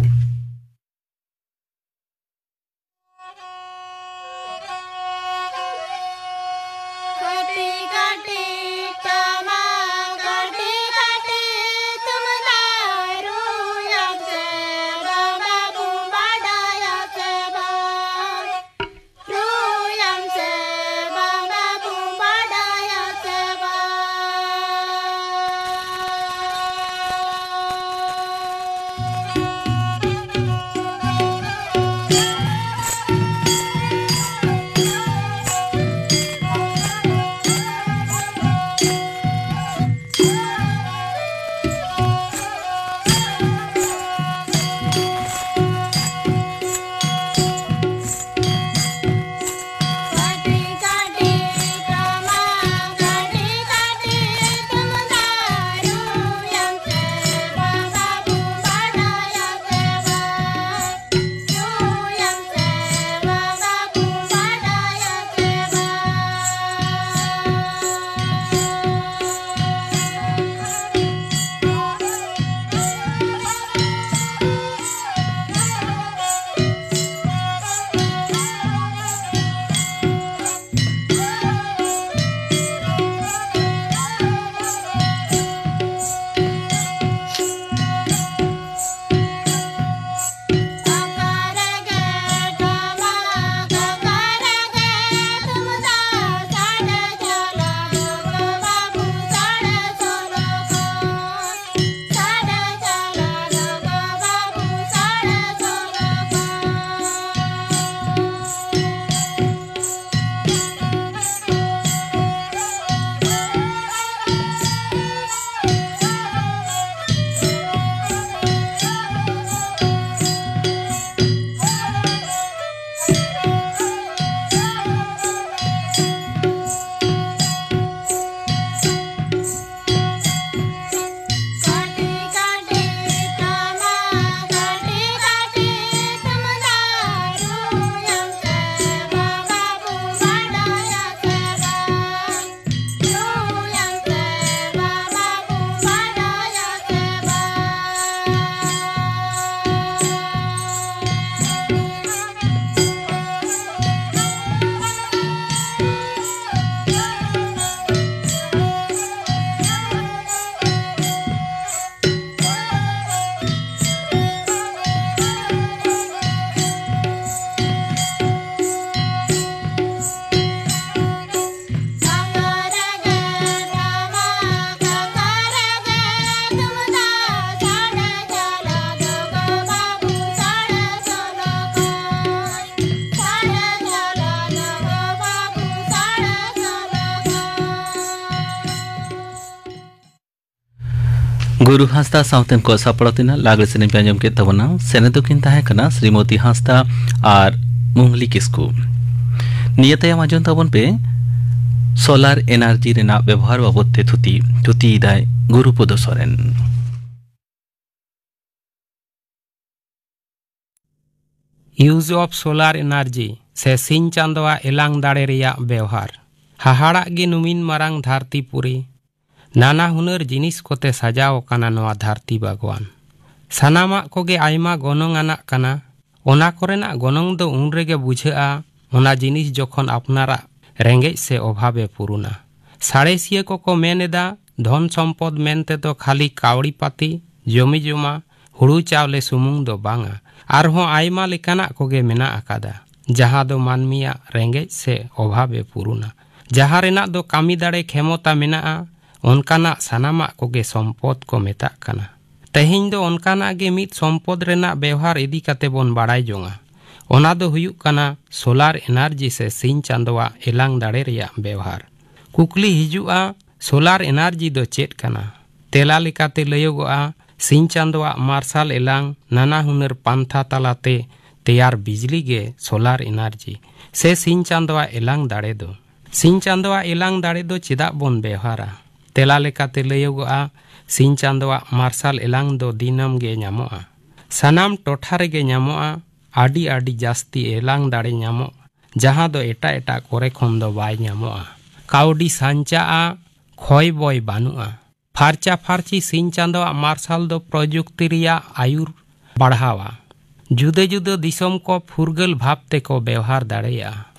ᱜᱩᱨᱩ ᱦᱟᱸᱥᱫᱟ ᱥᱟᱶᱛᱮᱱ ᱠᱚ ᱥᱟᱯᱲᱟᱣ ᱛᱮᱱᱟᱜ ᱞᱟᱜᱽᱲᱮ ᱥᱮᱨᱮᱧ ᱯᱮ ᱟᱸᱡᱚᱢ ᱠᱮᱫ ᱛᱟᱵᱚᱱᱟ᱾ ᱥᱮᱱᱮᱫᱚᱜ ᱠᱤᱱ ᱛᱟᱦᱮᱸ ᱠᱟᱱᱟ ᱥᱨᱤᱢᱚᱛᱤ ᱦᱟᱸᱥᱫᱟ ᱟᱨ ᱢᱩᱝᱞᱤ ᱠᱤᱥᱠᱩ᱾ ᱱᱤᱭᱟᱹ ᱛᱟᱭᱚᱢ ᱟᱸᱡᱚᱢ ᱛᱟᱵᱚᱱ ᱯᱮ ᱥᱳᱞᱟᱨ ᱮᱱᱟᱨᱡᱤ ᱨᱮᱱᱟᱜ ᱵᱮᱵᱚᱦᱟᱨ ᱵᱟᱵᱚᱫ ᱛᱮ ᱛᱷᱩᱛᱤ᱾ ᱛᱷᱩᱛᱤᱭᱮᱫᱟᱭ ᱜᱩᱨᱩᱯᱚᱫᱚ Soren. Use of solar energy ᱥᱮ ᱥᱤᱧ ᱪᱟᱸᱫᱚᱣᱟᱜ ᱮᱞᱟᱝ ᱫᱟᱲᱮ ᱨᱮᱭᱟᱜ ᱵᱮᱣᱦᱟᱨ᱾ ᱦᱟᱦᱟᱲᱟᱜ ᱜᱮ ᱱᱩᱢᱤᱱ ᱢᱟᱨᱟᱝ ᱫᱷᱟᱹᱨᱛᱤ ᱯᱩᱨᱤ᱾ ᱱᱟᱱᱟ ᱦᱩᱱᱟᱹᱨ ᱡᱤᱱᱤᱥ ᱠᱚᱛᱮ ᱥᱟᱡᱟᱣ ᱟᱠᱟᱱᱟ ᱱᱚᱣᱟ ᱫᱷᱟᱹᱨᱛᱤ ᱵᱟᱜᱽᱣᱟᱱ᱾ ᱥᱟᱱᱟᱢᱟᱜ ᱠᱚᱜᱮ ᱟᱭᱢᱟ ᱜᱚᱱᱚᱝ ᱟᱱᱟᱜ ᱠᱟᱱᱟ᱾ ᱚᱱᱟ ᱠᱚᱨᱮᱱᱟᱜ ᱜᱚᱱᱚᱝ ᱫᱚ ᱩᱱ ᱨᱮᱜᱮ ᱵᱩᱡᱷᱟᱹᱜᱼᱟ, ᱚᱱᱟ ᱡᱤᱱᱤᱥ ᱡᱚᱠᱷᱚᱱ ᱟᱯᱱᱟᱨᱟᱜ ᱨᱮᱸᱜᱮᱡ ᱥᱮ ᱚᱵᱷᱟᱵᱮ ᱯᱩᱨᱩᱱᱟ᱾ ᱥᱟᱬᱮᱥᱤᱭᱟᱹ ᱠᱚᱠᱚ ᱢᱮᱱ ᱮᱫᱟ, ᱫᱷᱚᱱ ᱥᱚᱢᱯᱚᱫ ᱢᱮᱱᱛᱮ ᱫᱚ ᱠᱷᱟᱹᱞᱤ ᱠᱟᱹᱣᱰᱤ ᱯᱟᱹᱛᱤ, ᱡᱚᱢᱤ ᱡᱚᱢᱟ, ᱦᱩᱲᱩ ᱪᱟᱣᱞᱮ ᱥᱩᱢᱩᱝ ᱫᱚ ᱵᱟᱝᱟ, ᱟᱨᱦᱚᱸ ᱟᱭᱢᱟ ᱞᱮᱠᱟᱱᱟᱜ ᱠᱚᱜᱮ ᱢᱮᱱᱟᱜ ᱟᱠᱟᱫᱟ, ᱡᱟᱦᱟᱸ ᱫᱚ ᱢᱟᱹᱱᱢᱤᱭᱟᱜ ᱨᱮᱸᱜᱮᱡ ᱥᱮ ᱚᱵᱷᱟᱵᱮ ᱯᱩᱨᱩᱱᱟ᱾ ᱡᱟᱦᱟᱸ ᱨᱮᱱᱟᱜ ᱫᱚ ᱠᱟᱹᱢᱤ ᱫᱟᱲᱮ ᱠᱷᱮᱢᱚᱛᱟ ᱢᱮᱱᱟᱜᱼᱟ, ᱚᱱᱠᱟᱱᱟᱜ ᱥᱟᱱᱟᱢᱟᱜ ᱠᱚᱜᱮ ᱥᱚᱢᱯᱚᱫ ᱠᱚ ᱢᱮᱛᱟᱜ ᱠᱟᱱᱟ᱾ ᱛᱮᱦᱮᱧ ᱫᱚ ᱚᱱᱠᱟᱱᱟᱜ ᱜᱮ ᱢᱤᱫ ᱥᱚᱢᱯᱚᱫ ᱨᱮᱱᱟᱜ ᱵᱮᱣᱦᱟᱨ ᱤᱫᱤ ᱠᱟᱛᱮ ᱵᱚᱱ ᱵᱟᱲᱟᱭ ᱡᱚᱝᱟ᱾ ᱚᱱᱟ ᱫᱚ ᱦᱩᱭᱩᱜ ᱠᱟᱱᱟ ᱥᱳᱞᱟᱨ ᱮᱱᱟᱨᱡᱤ ᱥᱮ ᱥᱤᱧ ᱪᱟᱸᱫᱚᱣᱟᱜ ᱮᱞᱟᱝ ᱫᱟᱲᱮ ᱨᱮᱭᱟᱜ ᱵᱮᱣᱦᱟᱨ᱾ ᱠᱩᱠᱞᱤ ᱦᱤᱡᱩᱜᱼᱟ, ᱥᱳᱞᱟᱨ ᱮᱱᱟᱨᱡᱤ ᱫᱚ ᱪᱮᱫ ᱠᱟᱱᱟ? ᱛᱮᱞᱟ ᱞᱮᱠᱟᱛᱮ ᱞᱟᱹᱭᱚᱜᱚᱜᱼᱟ, ᱥᱤᱧ ᱪᱟᱸᱫᱚᱣᱟᱜ ᱢᱟᱨᱥᱟᱞ ᱮᱞᱟᱝ ᱱᱟᱱᱟ ᱦᱩᱱᱟᱹᱨ ᱯᱟᱱᱛᱷᱟ ᱛᱟᱞᱟᱛᱮ ᱛᱮᱭᱟᱨ ᱵᱤᱡᱽᱞᱤ ᱜᱮ ᱥᱳᱞᱟᱨ ᱮᱱᱟᱨᱡᱤ ᱥᱮ ᱥᱤᱧ ᱪᱟᱸᱫᱚᱣᱟᱜ ᱮᱞᱟᱝ ᱫᱟᱲᱮ ᱫᱚ᱾ ᱥᱤᱧ ᱪᱟᱸᱫᱚᱣᱟᱜ ᱮᱞᱟᱝ ᱫᱟᱲᱮ ᱫᱚ ᱪᱮᱫᱟᱜ ᱵᱚᱱ ᱵᱮᱣᱦᱟᱨᱟ? ᱛᱮᱞᱟ ᱞᱮᱠᱟᱛᱮ ᱞᱟᱹᱭᱚᱜᱚᱜᱼᱟ, ᱥᱤᱧ ᱪᱟᱸᱫᱚᱣᱟᱜ ᱢᱟᱨᱥᱟᱞ ᱮᱞᱟᱝ ᱫᱚ ᱫᱤᱱᱟᱹᱢ ᱜᱮ ᱧᱟᱢᱚᱜᱼᱟ᱾ ᱥᱟᱱᱟᱢ ᱴᱚᱴᱷᱟ ᱨᱮᱜᱮ ᱧᱟᱢᱚᱜᱼᱟ᱾ ᱟᱹᱰᱤ ᱟᱹᱰᱤ ᱡᱟᱹᱥᱛᱤ ᱮᱞᱟᱝ ᱫᱟᱲᱮ ᱧᱟᱢᱚᱜᱼᱟ, ᱡᱟᱦᱟᱸ ᱫᱚ ᱮᱴᱟᱜ ᱮᱴᱟᱜ ᱠᱚᱨᱮ ᱠᱷᱚᱱ ᱫᱚ ᱵᱟᱭ ᱧᱟᱢᱚᱜᱼᱟ᱾ ᱠᱟᱹᱣᱰᱤ ᱥᱟᱧᱪᱟᱜᱼᱟ, ᱠᱷᱚᱭ ᱵᱚᱭ ᱵᱟᱹᱱᱩᱜᱼᱟ᱾ ᱯᱷᱟᱨᱪᱟ ᱯᱷᱟᱨᱪᱤ ᱥᱤᱧ ᱪᱟᱸᱫᱚᱣᱟᱜ ᱢᱟᱨᱥᱟᱞ ᱫᱚ ᱯᱨᱚᱡᱩᱠᱛᱤ ᱨᱮᱭᱟᱜ ᱟᱭᱩᱨ ᱵᱟᱲᱦᱟᱣᱟ᱾ ᱡᱩᱫᱟᱹ ᱡᱩᱫᱟᱹ ᱫᱤᱥᱚᱢ ᱠᱚ ᱯᱷᱩᱨᱜᱟᱹᱞ ᱵᱷᱟᱵᱽ ᱛᱮᱠᱚ ᱵᱮᱣᱦᱟᱨ ᱫᱟᱲᱮᱭᱟᱜᱼᱟ᱾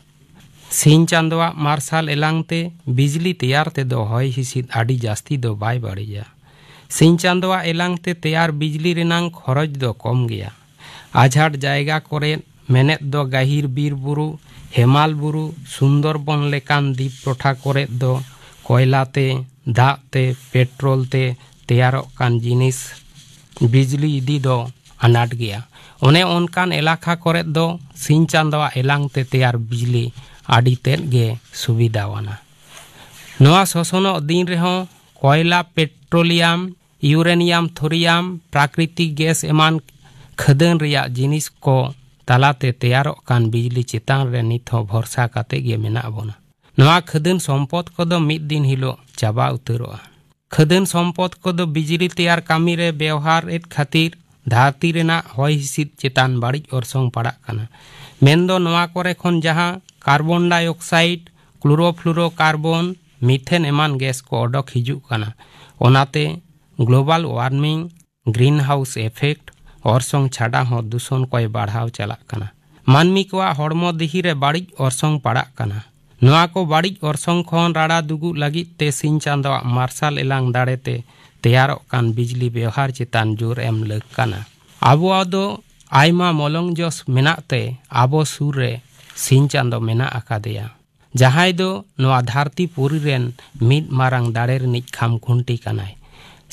ᱥᱤᱧ ᱪᱟᱸᱫᱚᱣᱟᱜ ᱢᱟᱨᱥᱟᱞ ᱮᱞᱟᱝ ᱛᱮ ᱵᱤᱡᱽᱞᱤ ᱛᱮᱭᱟᱨ ᱛᱮᱫᱚ ᱦᱚᱭ ᱦᱤᱸᱥᱤᱫ ᱟᱹᱰᱤ ᱡᱟᱹᱥᱛᱤ ᱫᱚ ᱵᱟᱭ ᱵᱟᱹᱲᱤᱡᱟ᱾ ᱥᱤᱧ ᱪᱟᱸᱫᱚᱣᱟᱜ ᱮᱞᱟᱝ ᱛᱮ ᱛᱮᱭᱟᱨ ᱵᱤᱡᱽᱞᱤ ᱨᱮᱱᱟᱝ ᱠᱷᱚᱨᱚᱪ ᱫᱚ ᱠᱚᱢ ᱜᱮᱭᱟ᱾ ᱟᱡᱷᱟᱴ ᱡᱟᱭᱜᱟ ᱠᱚᱨᱮ, ᱢᱮᱱᱮᱫ ᱫᱚ ᱜᱟᱹᱦᱤᱨ ᱵᱤᱨ ᱵᱩᱨᱩ, ᱦᱮᱢᱟᱞ ᱵᱩᱨᱩ, ᱥᱩᱱᱫᱚᱨᱵᱚᱱ ᱞᱮᱠᱟᱱ ᱫᱤᱯ ᱴᱚᱴᱷᱟ ᱠᱚᱨᱮ ᱫᱚ ᱠᱚᱭᱞᱟ ᱛᱮ, ᱫᱟᱜ ᱛᱮ, ᱯᱮᱴᱨᱳᱞ ᱛᱮ ᱛᱮᱭᱟᱨᱚᱜ ᱠᱟᱱ ᱡᱤᱱᱤᱥ ᱵᱤᱡᱽᱞᱤ ᱤᱫᱤ ᱫᱚ ᱟᱱᱟᱴ ᱜᱮᱭᱟ᱾ ᱚᱱᱮ ᱚᱱᱠᱟᱱ ᱮᱞᱟᱠᱟ ᱠᱚᱨᱮ ᱫᱚ ᱥᱤᱧ ᱪᱟᱸᱫᱚᱣᱟᱜ ᱮᱞᱟᱝ ᱛᱮ ᱛᱮᱭᱟᱨ ᱵᱤᱡᱽᱞᱤ ᱟᱹᱰᱤ ᱛᱮᱫ ᱜᱮ ᱥᱩᱵᱤᱫᱷᱟᱣᱟᱱᱟ᱾ ᱱᱚᱣᱟ ᱥᱚᱥᱚᱱᱚᱜ ᱫᱤᱱ ᱨᱮᱦᱚᱸ ᱠᱚᱭᱞᱟ, ᱯᱮᱴᱨᱳᱞᱤᱭᱟᱢ, ᱤᱭᱩᱨᱮᱱᱤᱭᱟᱢ, ᱛᱷᱳᱨᱤᱭᱟᱢ, ᱯᱨᱟᱠᱨᱤᱛᱤᱠ ᱜᱮᱥ ᱮᱢᱟᱱ ᱠᱷᱟᱹᱫᱟᱹᱱ ᱨᱮᱭᱟᱜ ᱡᱤᱱᱤᱥ ᱠᱚ ᱛᱟᱞᱟᱛᱮ ᱛᱮᱭᱟᱨᱚᱜ ᱠᱟᱱ ᱵᱤᱡᱽᱞᱤ ᱪᱮᱛᱟᱱ ᱨᱮ ᱱᱤᱛ ᱦᱚᱸ ᱵᱷᱚᱨᱥᱟ ᱠᱟᱛᱮ ᱜᱮ ᱢᱮᱱᱟᱜ ᱵᱚᱱᱟ᱾ ᱱᱚᱣᱟ ᱠᱷᱟᱹᱫᱟᱹᱱ ᱥᱚᱢᱯᱚᱫ ᱠᱚᱫᱚ ᱢᱤᱫ ᱫᱤᱱ ᱦᱤᱞᱳᱜ ᱪᱟᱵᱟ ᱩᱛᱟᱹᱨᱚᱜᱼᱟ᱾ ᱠᱷᱟᱹᱫᱟᱹᱱ ᱥᱚᱢᱯᱚᱫ ᱠᱚᱫᱚ ᱵᱤᱡᱽᱞᱤ ᱛᱮᱭᱟᱨ ᱠᱟᱹᱢᱤ ᱨᱮ ᱵᱮᱣᱦᱟᱨ ᱮᱫ ᱠᱷᱟᱹᱛᱤᱨ ᱫᱷᱟᱹᱨᱛᱤ ᱨᱮᱱᱟᱜ ᱦᱚᱭ ᱦᱤᱸᱥᱤᱫ ᱪᱮᱛᱟᱱ ᱵᱟᱹᱲᱤᱡ ᱚᱨᱥᱚᱝ ᱯᱟᱲᱟᱜ ᱠᱟᱱᱟ᱾ ᱢᱮᱱᱫᱚ ᱱᱚᱣᱟ ᱠᱚᱨᱮ ᱠᱷᱚᱱ ᱡᱟᱦᱟᱸ ᱠᱟᱨᱵᱚᱱ ᱰᱟᱭ ᱚᱠᱥᱟᱭᱤᱰ, ᱠᱞᱳᱨᱳᱯᱷᱞᱳᱨᱳᱠᱟᱨᱵᱚᱱ, ᱢᱤᱛᱷᱮᱱ ᱮᱢᱟᱱ ᱜᱮᱥ ᱠᱚ ᱚᱰᱚᱠ ᱦᱤᱡᱩᱜ ᱠᱟᱱᱟ, ᱚᱱᱟᱛᱮ ᱜᱞᱳᱵᱟᱞ ᱣᱟᱨᱢᱤᱝ, ᱜᱨᱤᱱ ᱦᱟᱣᱩᱥ ᱮᱯᱷᱮᱠᱴ ᱚᱨᱥᱚᱝ ᱪᱷᱟᱰᱟ ᱦᱚᱸ ᱫᱩᱥᱚᱱ ᱠᱚᱭ ᱵᱟᱲᱦᱟᱣ ᱪᱟᱞᱟᱜ ᱠᱟᱱᱟ᱾ ᱢᱟᱹᱱᱢᱤ ᱠᱚᱣᱟᱜ ᱦᱚᱲᱢᱚ ᱫᱤᱦᱤ ᱨᱮ ᱵᱟᱹᱲᱤᱡ ᱚᱨᱥᱚᱝ ᱯᱟᱲᱟᱜ ᱠᱟᱱᱟ᱾ ᱱᱚᱣᱟ ᱠᱚ ᱵᱟᱹᱲᱤᱡ ᱚᱨᱥᱚᱝ ᱠᱷᱚᱱ ᱨᱟᱲᱟ ᱫᱩᱜᱩᱜ ᱞᱟᱹᱜᱤᱫ ᱛᱮ ᱥᱤᱧ ᱪᱟᱸᱫᱚᱣᱟᱜ ᱢᱟᱨᱥᱟᱞ ᱮᱞᱟᱝ ᱫᱟᱲᱮ ᱛᱮ ᱛᱮᱭᱟᱨᱚᱜ ᱠᱟᱱ ᱵᱤᱡᱽᱞᱤ ᱵᱮᱣᱦᱟᱨ ᱪᱮᱛᱟᱱ ᱡᱳᱨ ᱮᱢ ᱞᱟᱹᱠ ᱠᱟᱱᱟ᱾ ᱟᱵᱚᱣᱟᱜ ᱫᱚ ᱟᱭᱢᱟ ᱢᱚᱞᱚᱝ ᱡᱚᱥ ᱢᱮᱱᱟᱜ ᱛᱮ ᱟᱵᱚ ᱥᱩᱨ ᱨᱮ ᱥᱤᱧ ᱪᱟᱸᱫᱚ ᱢᱮᱱᱟᱜ ᱟᱠᱟᱫᱮᱭᱟ, ᱡᱟᱦᱟᱸᱭ ᱫᱚ ᱱᱚᱣᱟ ᱫᱷᱟᱹᱨᱛᱤ ᱯᱩᱨᱤ ᱨᱮᱱ ᱢᱤᱫ ᱢᱟᱨᱟᱝ ᱫᱟᱲᱮ ᱨᱤᱱᱤᱡ ᱠᱷᱟᱢ ᱠᱷᱩᱱᱴᱤ ᱠᱟᱱᱟᱭ᱾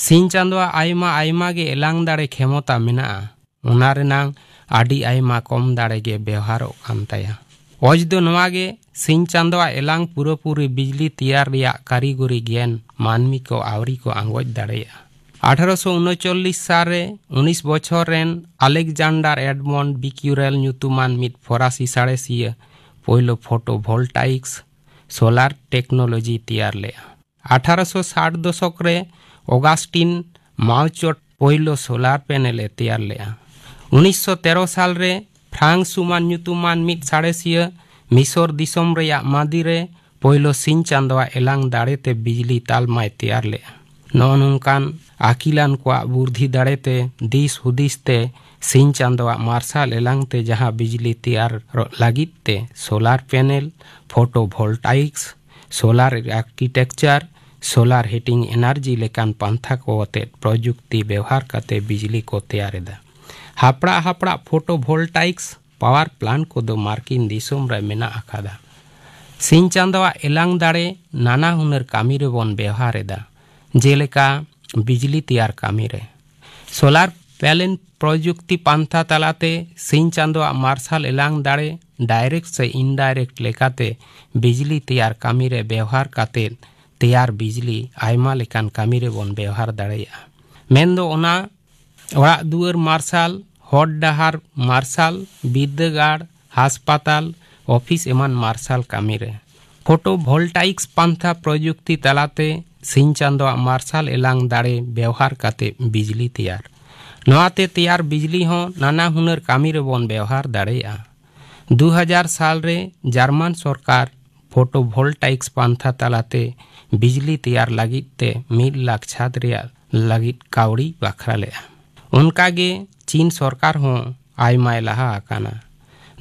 ᱥᱤᱧ ᱪᱟᱸᱫᱚᱣᱟᱜ ᱟᱭᱢᱟ ᱟᱭᱢᱟ ᱜᱮ ᱮᱞᱟᱝ ᱫᱟᱲᱮ ᱠᱷᱮᱢᱚᱛᱟ ᱢᱮᱱᱟᱜᱼᱟ, ᱚᱱᱟ ᱨᱮᱱᱟᱝ ᱟᱹᱰᱤ ᱟᱭᱢᱟ ᱠᱚᱢ ᱫᱟᱲᱮ ᱜᱮ ᱵᱮᱣᱦᱟᱨᱚᱜ ᱠᱟᱱ ᱛᱟᱭᱟ᱾ ᱚᱡᱽ ᱫᱚ ᱱᱚᱣᱟ ᱜᱮ, ᱥᱤᱧ ᱪᱟᱸᱫᱚᱣᱟᱜ ᱮᱞᱟᱝ ᱯᱩᱨᱟᱹᱯᱩᱨᱤ ᱵᱤᱡᱽᱞᱤ ᱛᱮᱭᱟᱨ ᱨᱮᱭᱟᱜ ᱠᱟᱹᱨᱤᱜᱚᱨᱤ ᱜᱮᱭᱟᱱ ᱢᱟᱹᱱᱢᱤ ᱠᱚ ᱟᱹᱣᱨᱤ ᱠᱚ ᱟᱸᱜᱚᱪ ᱫᱟᱲᱮᱭᱟᱜᱼᱟ᱾ ᱟᱴᱷᱟᱨᱚᱥᱚ ᱩᱱᱩᱪᱚᱞᱞᱤᱥ ᱥᱟᱞ ᱨᱮ ᱩᱱᱤᱥ ᱵᱚᱪᱷᱚᱨ ᱨᱮᱱ ᱟᱞᱮᱠᱡᱟᱱᱰᱟᱨ ᱮᱰᱢᱚᱱᱰ ᱵᱤᱠᱭᱩᱨᱮᱞ ᱧᱩᱛᱩᱢᱟᱱ ᱢᱤᱫ ᱯᱷᱚᱨᱟᱥᱤ ᱥᱟᱬᱮᱥᱤᱭᱟᱹ ᱯᱳᱭᱞᱳ ᱯᱷᱳᱴᱳ ᱵᱷᱳᱞᱴᱟᱭᱤᱠᱥ ᱥᱳᱞᱟᱨ ᱴᱮᱠᱱᱳᱞᱚᱡᱤ ᱛᱮᱭᱟᱨ ᱞᱮᱫᱼᱟ᱾ ᱟᱴᱷᱟᱨᱚᱥᱚ ᱥᱟᱴ ᱫᱚᱥᱚᱠ ᱨᱮ ᱚᱜᱟᱥᱴᱤᱱ ᱢᱟᱣᱪᱚᱴ ᱯᱳᱭᱞᱳ ᱥᱳᱞᱟᱨ ᱯᱮᱱᱮᱞ ᱮ ᱛᱮᱭᱟᱨ ᱞᱮᱫᱼᱟ᱾ ᱩᱱᱤᱥᱥᱚ ᱛᱮᱨᱚ ᱥᱟᱞ ᱨᱮ ᱯᱷᱨᱟᱝ ᱥᱩᱢᱟᱱ ᱧᱩᱛᱩᱢᱟᱱ ᱢᱤᱫ ᱥᱟᱬᱮᱥᱤᱭᱟᱹ ᱢᱤᱥᱚᱨ ᱫᱤᱥᱚᱢ ᱨᱮᱭᱟᱜ ᱢᱟᱫᱤ ᱨᱮ ᱯᱳᱭᱞᱳ ᱥᱤᱧ ᱪᱟᱸᱫᱚᱣᱟᱜ ᱮᱞᱟᱝ ᱫᱟᱲᱮ ᱛᱮ ᱵᱤᱡᱽᱞᱤ ᱛᱟᱞᱢᱟᱭ ᱛᱮᱭᱟᱨ ᱞᱮᱫᱼᱟ᱾ ᱱᱚᱜᱼᱚ ᱱᱚᱝᱠᱟᱱ ᱟᱹᱠᱤᱞᱟᱱ ᱠᱚᱣᱟᱜ ᱵᱩᱨᱫᱷᱤ ᱫᱟᱲᱮ ᱛᱮ, ᱫᱤᱥ ᱦᱩᱫᱤᱥ ᱛᱮ ᱥᱤᱧ ᱪᱟᱸᱫᱚᱣᱟᱜ ᱢᱟᱨᱥᱟᱞ ᱮᱞᱟᱝ ᱛᱮ ᱡᱟᱦᱟᱸ ᱵᱤᱡᱽᱞᱤ ᱛᱮᱭᱟᱨ ᱞᱟᱹᱜᱤᱫ ᱛᱮ solar panel, photovoltaics, solar architecture, solar heating energy ᱞᱮᱠᱟᱱ ᱯᱟᱱᱛᱷᱟ ᱠᱚ ᱟᱛᱮ ᱯᱨᱚᱡᱩᱠᱛᱤ ᱵᱮᱣᱦᱟᱨ ᱠᱟᱛᱮ ᱵᱤᱡᱽᱞᱤ ᱠᱚ ᱛᱮᱭᱟᱨ ᱮᱫᱟ᱾ ᱦᱟᱯᱲᱟᱜ ᱦᱟᱯᱲᱟᱜ ᱯᱷᱳᱴᱳ ᱵᱷᱳᱞᱴᱟᱭᱤᱠᱥ ᱯᱟᱣᱟᱨ ᱯᱞᱟᱱᱴ ᱠᱚᱫᱚ ᱢᱟᱨᱠᱤᱱ ᱫᱤᱥᱚᱢ ᱨᱮ ᱢᱮᱱᱟᱜ ᱟᱠᱟᱫᱟ᱾ ᱥᱤᱧ ᱪᱟᱸᱫᱚᱣᱟᱜ ᱮᱞᱟᱝ ᱫᱟᱲᱮ ᱱᱟᱱᱟ ᱦᱩᱱᱟᱹᱨ ᱠᱟᱹᱢᱤ ᱨᱮᱵᱚᱱ ᱵᱮᱣᱦᱟᱨ ᱮᱫᱟ, ᱡᱮᱞᱮᱠᱟ ᱵᱤᱡᱽᱞᱤ ᱛᱮᱭᱟᱨ ᱠᱟᱹᱢᱤ ᱨᱮ᱾ ᱥᱳᱞᱟᱨ ᱯᱮᱱᱮᱞ ᱯᱨᱚᱡᱩᱠᱛᱤ ᱯᱟᱱᱛᱷᱟ ᱛᱟᱞᱟᱛᱮ ᱥᱤᱧ ᱪᱟᱸᱫᱚᱣᱟᱜ ᱢᱟᱨᱥᱟᱞ ᱮᱞᱟᱝ ᱫᱟᱲᱮ ᱰᱟᱭᱨᱮᱠᱴ ᱥᱮ ᱤᱱᱰᱟᱭᱨᱮᱠᱴ ᱞᱮᱠᱟᱛᱮ ᱵᱤᱡᱽᱞᱤ ᱛᱮᱭᱟᱨ ᱠᱟᱹᱢᱤ ᱨᱮ ᱵᱮᱣᱦᱟᱨ ᱠᱟᱛᱮ ᱛᱮᱭᱟᱨ ᱵᱤᱡᱽᱞᱤ ᱟᱭᱢᱟ ᱞᱮᱠᱟᱱ ᱠᱟᱹᱢᱤ ᱨᱮᱵᱚᱱ ᱵᱮᱣᱦᱟᱨ ᱫᱟᱲᱮᱭᱟᱜᱼᱟ᱾ ᱢᱮᱱᱫᱚ ᱚᱱᱟ ᱚᱲᱟᱜ ᱫᱩᱣᱟᱹᱨ ᱢᱟᱨᱥᱟᱞ, ᱦᱚᱨ ᱰᱟᱦᱟᱨ ᱢᱟᱨᱥᱟᱞ, ᱵᱤᱨᱫᱟᱹᱜᱟᱲ, ᱦᱟᱥᱯᱟᱛᱟᱞ, ᱚᱯᱷᱤᱥ ᱮᱢᱟᱱ ᱢᱟᱨᱥᱟᱞ ᱠᱟᱹᱢᱤᱨᱮ᱾ ᱯᱷᱳᱴᱳ ᱵᱷᱳᱞᱴᱟᱭᱤᱠᱥ ᱯᱟᱱᱛᱷᱟ ᱯᱨᱚᱡᱩᱠᱛᱤ ᱛᱟᱞᱟᱛᱮ ᱥᱤᱧ ᱪᱟᱸᱫᱳᱣᱟᱜ ᱢᱟᱨᱥᱟᱞ ᱮᱞᱟᱝ ᱫᱟᱲᱮ ᱵᱮᱣᱦᱟᱨ ᱠᱟᱛᱮ ᱵᱤᱡᱽᱞᱤ ᱛᱮᱭᱟᱨ᱾ ᱱᱚᱣᱟᱛᱮ ᱛᱮᱭᱟᱨ ᱵᱤᱡᱽᱞᱤ ᱦᱚᱸ ᱱᱟᱱᱟ ᱦᱩᱱᱟᱹᱨ ᱠᱟᱹᱢᱤ ᱨᱮᱵᱚᱱ ᱵᱮᱣᱦᱟᱨ ᱫᱟᱲᱮᱭᱟᱜᱼᱟ᱾ ᱫᱩ ᱦᱟᱡᱟᱨ ᱥᱟᱞ ᱨᱮ ᱡᱟᱨᱢᱟᱱ ᱥᱚᱨᱠᱟᱨ ᱯᱷᱳᱴᱳ ᱵᱷᱳᱞᱴᱟᱭᱤᱠᱥ ᱯᱟᱱᱛᱷᱟ ᱛᱟᱞᱟᱛᱮ ᱵᱤᱡᱽᱞᱤ ᱛᱮᱭᱟᱨ ᱞᱟᱹᱜᱤᱫ ᱛᱮ ᱢᱤᱫ ᱞᱟᱠᱷ ᱪᱷᱟᱫᱽ ᱨᱮᱭᱟᱜ ᱞᱟᱹᱜᱤᱫ ᱠᱟᱹᱣᱰᱤ ᱵᱟᱠᱷᱨᱟ ᱞᱮᱫᱼᱟ᱾ ᱚᱱᱠᱟᱜᱮ ᱪᱤᱱ ᱥᱚᱨᱠᱟᱨ ᱦᱚᱸ ᱟᱭᱢᱟᱭ ᱞᱟᱦᱟ ᱟᱠᱟᱱᱟ᱾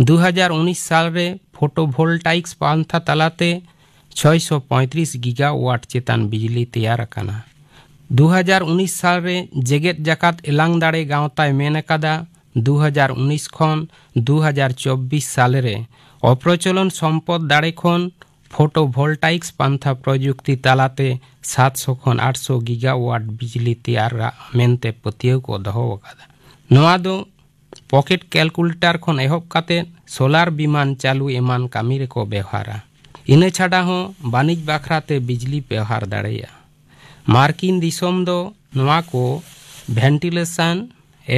ᱫᱩ ᱦᱟᱡᱟᱨ ᱩᱱᱤᱥ ᱥᱟᱞ ᱨᱮ ᱯᱷᱳᱴᱳ ᱵᱷᱳᱞᱴᱟᱭᱤᱠᱥ ᱯᱟᱱᱛᱷᱟ ᱛᱟᱞᱟᱛᱮ ᱪᱷᱚᱭᱥᱚ ᱯᱚᱸᱭᱛᱨᱤᱥ ᱜᱤᱜᱟ ᱣᱟᱴ ᱪᱮᱛᱟᱱ ᱵᱤᱡᱽᱞᱤ ᱛᱮᱭᱟᱨ ᱟᱠᱟᱱᱟ᱾ ᱫᱩ ᱦᱟᱡᱟᱨ ᱩᱱᱤᱥ ᱥᱟᱞ ᱨᱮ ᱡᱮᱜᱮᱛ ᱡᱟᱠᱟᱛ ᱮᱞᱟᱝ ᱫᱟᱲᱮ ᱜᱟᱶᱛᱟᱭ ᱢᱮᱱ ᱟᱠᱟᱫᱟ, ᱫᱩ ᱦᱟᱡᱟᱨ ᱩᱱᱤᱥ ᱠᱷᱚᱱ ᱫᱩ ᱦᱟᱡᱟᱨ ᱪᱚᱵᱵᱤᱥ ᱥᱟᱞ ᱨᱮ ᱚᱯᱨᱚᱪᱚᱞᱚᱱ ᱥᱚᱢᱯᱚᱫ ᱫᱟᱲᱮ ᱠᱷᱚᱱ ᱯᱷᱳᱴᱳ ᱵᱷᱳᱞᱴᱟᱭᱤᱠᱥ ᱯᱟᱱᱛᱷᱟ ᱯᱨᱚᱡᱩᱠᱛᱤ ᱛᱟᱞᱟᱛᱮ ᱥᱟᱛᱥᱚ ᱠᱷᱚᱱ ᱟᱴᱥᱚ ᱜᱤᱜᱟ ᱣᱟᱴ ᱵᱤᱡᱽᱞᱤ ᱛᱮᱭᱟᱨᱟ ᱢᱮᱱᱛᱮ ᱯᱟᱹᱛᱭᱟᱹᱣ ᱠᱚ ᱫᱚᱦᱚ ᱟᱠᱟᱫᱟ᱾ ᱱᱚᱣᱟ ᱫᱚ ᱯᱚᱠᱮᱴ ᱠᱮᱞᱠᱩᱞᱮᱴᱟᱨ ᱠᱷᱚᱱ ᱮᱦᱚᱵ ᱠᱟᱛᱮ ᱥᱳᱞᱟᱨ ᱵᱤᱢᱟᱱ ᱪᱟᱹᱞᱩ ᱮᱢᱟᱱ ᱠᱟᱹᱢᱤ ᱨᱮᱠᱚ ᱵᱮᱣᱦᱟᱨᱟ᱾ ᱤᱱᱟᱹ ᱪᱷᱟᱰᱟ ᱦᱚᱸ ᱵᱟᱹᱱᱤᱡᱽ ᱵᱟᱠᱷᱨᱟ ᱛᱮ ᱵᱤᱡᱽᱞᱤ ᱵᱮᱣᱦᱟᱨ ᱫᱟᱲᱮᱭᱟᱜᱼᱟ᱾ ᱢᱟᱨᱠᱤᱱ ᱫᱤᱥᱚᱢ ᱫᱚ ᱱᱚᱣᱟ ᱠᱚ ᱵᱷᱮᱱᱴᱤᱞᱮᱥᱚᱱ,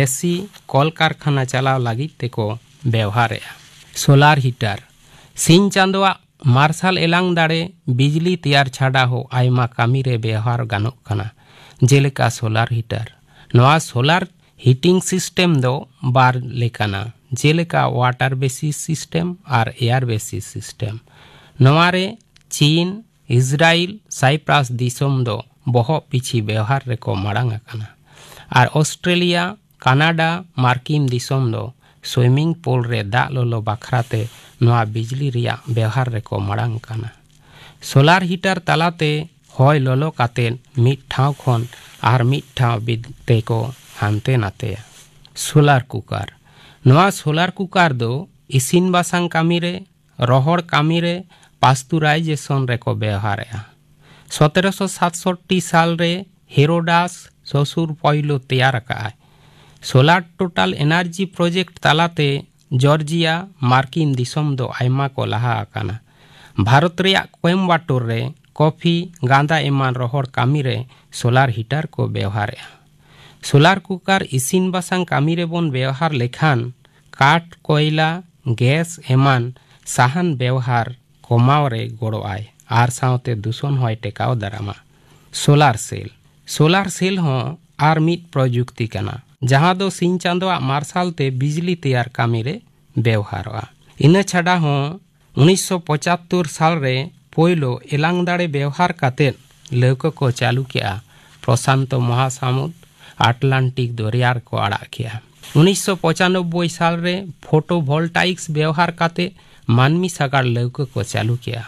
ᱮᱥᱤ, ᱠᱚᱞᱠᱟᱨᱠᱷᱟᱱᱟ ᱪᱟᱞᱟᱣ ᱞᱟᱹᱜᱤᱫ ᱛᱮᱠᱚ ᱵᱮᱣᱦᱟᱨᱮᱫᱼᱟ᱾ ᱥᱳᱞᱟᱨ ᱦᱤᱴᱟᱨ, ᱥᱤᱧ ᱪᱟᱸᱫᱳᱣᱟᱜ ᱢᱟᱨᱥᱟᱞ ᱮᱞᱟᱝ ᱫᱟᱲᱮ ᱵᱤᱡᱽᱞᱤ ᱛᱮᱭᱟᱨ ᱪᱷᱟᱰᱟ ᱦᱚᱸ ᱟᱭᱢᱟ ᱠᱟᱹᱢᱤ ᱨᱮ ᱵᱮᱣᱦᱟᱨ ᱜᱟᱱᱚᱜ ᱠᱟᱱᱟ, ᱡᱮᱞᱮᱠᱟ ᱥᱳᱞᱟᱨ ᱦᱤᱴᱟᱨ᱾ ᱱᱚᱣᱟ ᱥᱳᱞᱟᱨ ᱦᱤᱴᱤᱝ ᱥᱤᱥᱴᱮᱢ ᱫᱚ ᱵᱟᱨ ᱞᱮᱠᱟᱱᱟ, ᱡᱮᱞᱮᱠᱟ ᱣᱟᱴᱟᱨ ᱵᱮᱥᱤᱥ ᱥᱤᱥᱴᱮᱢ ᱟᱨ ᱮᱭᱟᱨ ᱵᱮᱥᱤᱥ ᱥᱤᱥᱴᱮᱢ᱾ ᱱᱚᱣᱟ ᱨᱮ ᱪᱤᱱ, ᱤᱥᱨᱟᱭᱮᱞ, ᱥᱟᱭᱯᱨᱟᱥ ᱫᱤᱥᱚᱢ ᱫᱚ ᱵᱚᱦᱚᱜ ᱯᱤᱪᱷᱤ ᱵᱮᱣᱦᱟᱨ ᱨᱮᱠᱚ ᱢᱟᱲᱟᱝ ᱟᱠᱟᱱᱟ᱾ ᱟᱨ ᱚᱥᱴᱨᱮᱞᱤᱭᱟ, ᱠᱟᱱᱟᱰᱟ, ᱢᱟᱨᱠᱤᱱ ᱫᱤᱥᱚᱢ ᱫᱚ ᱥᱩᱭᱢᱤᱝ ᱯᱩᱞ ᱨᱮ ᱫᱟᱜ ᱞᱚᱞᱚ ᱵᱟᱠᱷᱨᱟᱛᱮ ᱱᱚᱣᱟ ᱵᱤᱡᱽᱞᱤ ᱨᱮᱭᱟᱜ ᱵᱮᱣᱦᱟᱨ ᱨᱮᱠᱚ ᱢᱟᱲᱟᱝ ᱟᱠᱟᱱᱟ᱾ ᱥᱳᱞᱟᱨ ᱦᱤᱴᱟᱨ ᱛᱟᱞᱟᱛᱮ ᱦᱚᱭ ᱞᱚᱞᱚ ᱠᱟᱛᱮ ᱢᱤᱫ ᱴᱷᱟᱶ ᱠᱷᱚᱱ ᱟᱨ ᱢᱤᱫ ᱴᱷᱟᱶ ᱵᱤᱫ ᱛᱮᱠᱚ ᱦᱟᱱᱛᱮ ᱱᱟᱛᱮᱭᱟ᱾ ᱥᱳᱞᱟᱨ ᱠᱩᱠᱟᱨ, ᱱᱚᱣᱟ ᱥᱳᱞᱟᱨ ᱠᱩᱠᱟᱨ ᱫᱚ ᱤᱥᱤᱱ ᱵᱟᱥᱟᱝ ᱠᱟᱹᱢᱤ ᱨᱮ, ᱨᱚᱦᱚᱲ ᱠᱟᱹᱢᱤ ᱨᱮ, ᱯᱟᱥᱛᱩᱨᱟᱭᱡᱮᱥᱚᱱ ᱨᱮᱠᱚ ᱵᱮᱣᱦᱟᱨᱮᱫᱼᱟ᱾ ᱥᱚᱛᱮᱨᱚᱥᱚ ᱥᱟᱛᱥᱚᱴᱴᱤ ᱥᱟᱞ ᱨᱮ ᱦᱮᱨᱳᱰᱟᱥ ᱥᱚᱥᱩᱨ ᱯᱳᱭᱞᱳ ᱛᱮᱭᱟᱨ ᱟᱠᱟᱫᱼᱟᱭ᱾ ᱥᱳᱞᱟᱨ ᱴᱳᱴᱟᱞ ᱮᱱᱟᱨᱡᱤ ᱯᱨᱚᱡᱮᱠᱴ ᱛᱟᱞᱟᱛᱮ ᱡᱚᱨᱡᱤᱭᱟ, ᱢᱟᱨᱠᱤᱱ ᱫᱤᱥᱚᱢ ᱫᱚ ᱟᱭᱢᱟ ᱠᱚ ᱞᱟᱦᱟ ᱟᱠᱟᱱᱟ᱾ ᱵᱷᱟᱨᱚᱛ ᱨᱮᱭᱟᱜ ᱠᱳᱭᱮᱢᱵᱟᱴᱩᱨ ᱨᱮ ᱠᱚᱯᱷᱤ, ᱜᱟᱸᱫᱟ ᱮᱢᱟᱱ ᱨᱚᱦᱚᱲ ᱠᱟᱹᱢᱤ ᱨᱮ ᱥᱳᱞᱟᱨ ᱦᱤᱴᱟᱨ ᱠᱚ ᱵᱮᱣᱦᱟᱨᱮᱫᱼᱟ᱾ ᱥᱳᱞᱟᱨ ᱠᱩᱠᱟᱨ ᱤᱥᱤᱱ ᱵᱟᱥᱟᱝ ᱠᱟᱹᱢᱤ ᱨᱮᱵᱚᱱ ᱵᱮᱣᱦᱟᱨ ᱞᱮᱠᱷᱟᱱ ᱠᱟᱴ, ᱠᱚᱭᱞᱟ, ᱜᱮᱥ ᱮᱢᱟᱱ ᱥᱟᱦᱟᱱ ᱵᱮᱣᱦᱟᱨ ᱠᱚᱢᱟᱣ ᱨᱮ ᱜᱚᱲᱚ ᱟᱭ ᱟᱨ ᱥᱟᱶᱛᱮ ᱫᱩᱥᱚᱱ ᱦᱚᱸᱭ ᱴᱮᱠᱟᱣ ᱫᱟᱨᱟᱢᱟ᱾ ᱥᱳᱞᱟᱨ ᱥᱮᱞ᱾ ᱥᱳᱞᱟᱨ ᱥᱮᱞ ᱦᱚᱸ ᱟᱨ ᱢᱤᱫ ᱯᱨᱚᱡᱩᱠᱛᱤ ᱠᱟᱱᱟ, ᱡᱟᱦᱟᱸ ᱫᱚ ᱥᱤᱧ ᱪᱟᱸᱫᱳᱣᱟᱜ ᱢᱟᱨᱥᱟᱞ ᱛᱮ ᱵᱤᱡᱽᱞᱤ ᱛᱮᱭᱟᱨ ᱠᱟᱹᱢᱤ ᱨᱮ ᱵᱮᱣᱦᱟᱨᱚᱜᱼᱟ᱾ ᱤᱱᱟᱹ ᱪᱷᱟᱰᱟ ᱦᱚᱸ ᱩᱱᱤᱥᱥᱚ ᱯᱚᱸᱪᱟᱛᱛᱳᱨ ᱥᱟᱞ ᱨᱮ ᱯᱳᱭᱞᱳ ᱮᱞᱟᱝ ᱫᱟᱲᱮ ᱵᱮᱣᱦᱟᱨ ᱠᱟᱛᱮᱫ ᱞᱟᱹᱣᱠᱟᱹ ᱠᱚ ᱪᱟᱹᱞᱩ ᱠᱮᱜᱼᱟ ᱯᱨᱚᱥᱟᱱᱛᱚ ᱢᱚᱦᱟᱥᱟᱢᱩᱫ ᱟᱴᱞᱟᱱᱴᱤᱠ ᱫᱚᱨᱭᱟ ᱨᱮᱠᱚ ᱟᱲᱟᱜ ᱠᱮᱜᱼᱟ᱾ ᱩᱱᱤᱥᱥᱚ ᱯᱚᱸᱪᱟᱱᱚᱵᱵᱳᱭ ᱥᱟᱞ ᱨᱮ ᱯᱷᱳᱴᱳ ᱵᱷᱚᱞᱴᱟᱭᱤᱠᱥ ᱵᱮᱣᱦᱟᱨ ᱠᱟᱛᱮ ᱢᱟᱹᱱᱢᱤ ᱥᱟᱜᱟᱲ ᱞᱟᱹᱣᱠᱟᱹ ᱠᱚ ᱪᱟᱹᱞᱩ ᱠᱮᱜᱼᱟ᱾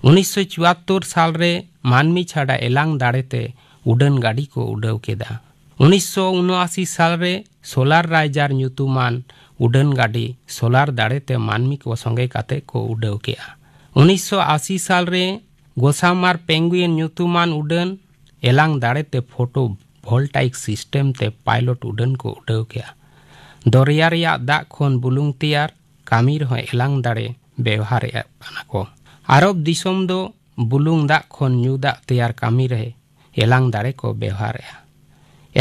ᱩᱱᱤᱥᱥᱚ ᱪᱩᱣᱟᱛᱛᱳᱨ ᱥᱟᱞ ᱨᱮ ᱢᱟᱹᱱᱢᱤ ᱪᱷᱟᱰᱟ ᱮᱞᱟᱝ ᱫᱟᱲᱮ ᱛᱮ ᱩᱰᱟᱹᱱ ᱜᱟᱹᱰᱤ ᱠᱚ ᱩᱰᱟᱹᱣ ᱠᱮᱫᱟ᱾ ᱩᱱᱤᱥᱥᱚ ᱩᱱᱚᱟᱥᱤ ᱥᱟᱞ ᱨᱮ ᱥᱳᱞᱟᱨ ᱨᱟᱭᱡᱟᱨ ᱧᱩᱛᱩᱢᱟᱱ ᱩᱰᱟᱹᱱ ᱜᱟᱹᱰᱤ ᱥᱳᱞᱟᱨ ᱫᱟᱲᱮ ᱛᱮ ᱢᱟᱹᱱᱢᱤ ᱠᱚ ᱥᱚᱸᱜᱮ ᱠᱟᱛᱮ ᱠᱚ ᱩᱰᱟᱹᱣ ᱠᱮᱜᱼᱟ᱾ ᱩᱱᱤᱥᱥᱚ ᱟᱥᱤ ᱥᱟᱞ ᱨᱮ ᱜᱚᱥᱟᱢᱟᱨ ᱯᱮᱝᱜᱩᱭᱤᱱ ᱧᱩᱛᱩᱢᱟᱱ ᱩᱰᱟᱹᱱ ᱮᱞᱟᱝ ᱫᱟᱲᱮ ᱛᱮ ᱯᱷᱳᱴᱳ ᱵᱷᱚᱞᱴᱟᱭᱤᱠ ᱥᱤᱥᱴᱮᱢ ᱛᱮ ᱯᱟᱭᱞᱚᱴ ᱩᱰᱟᱹᱱ ᱠᱚ ᱩᱰᱟᱹᱣ ᱠᱮᱜᱼᱟ᱾ ᱫᱚᱨᱭᱟ ᱨᱮᱭᱟᱜ ᱫᱟᱜ ᱠᱷᱚᱱ ᱵᱩᱞᱩᱝ ᱛᱮᱭᱟᱨ ᱠᱟᱹᱢᱤ ᱨᱮᱦᱚᱸ ᱮᱞᱟᱝ ᱫᱟᱲᱮ ᱵᱮᱣᱦᱟᱨᱮᱫ ᱠᱟᱱᱟ ᱠᱚ᱾ ᱟᱨᱚᱵ ᱫᱤᱥᱚᱢ ᱫᱚ ᱵᱩᱞᱩᱝ ᱫᱟᱜ ᱠᱷᱚᱱ ᱧᱩ ᱫᱟᱜ ᱛᱮᱭᱟᱨ ᱠᱟᱹᱢᱤ ᱨᱮ ᱮᱞᱟᱝ ᱫᱟᱲᱮ ᱠᱚ ᱵᱮᱣᱦᱟᱨᱮᱫᱼᱟ᱾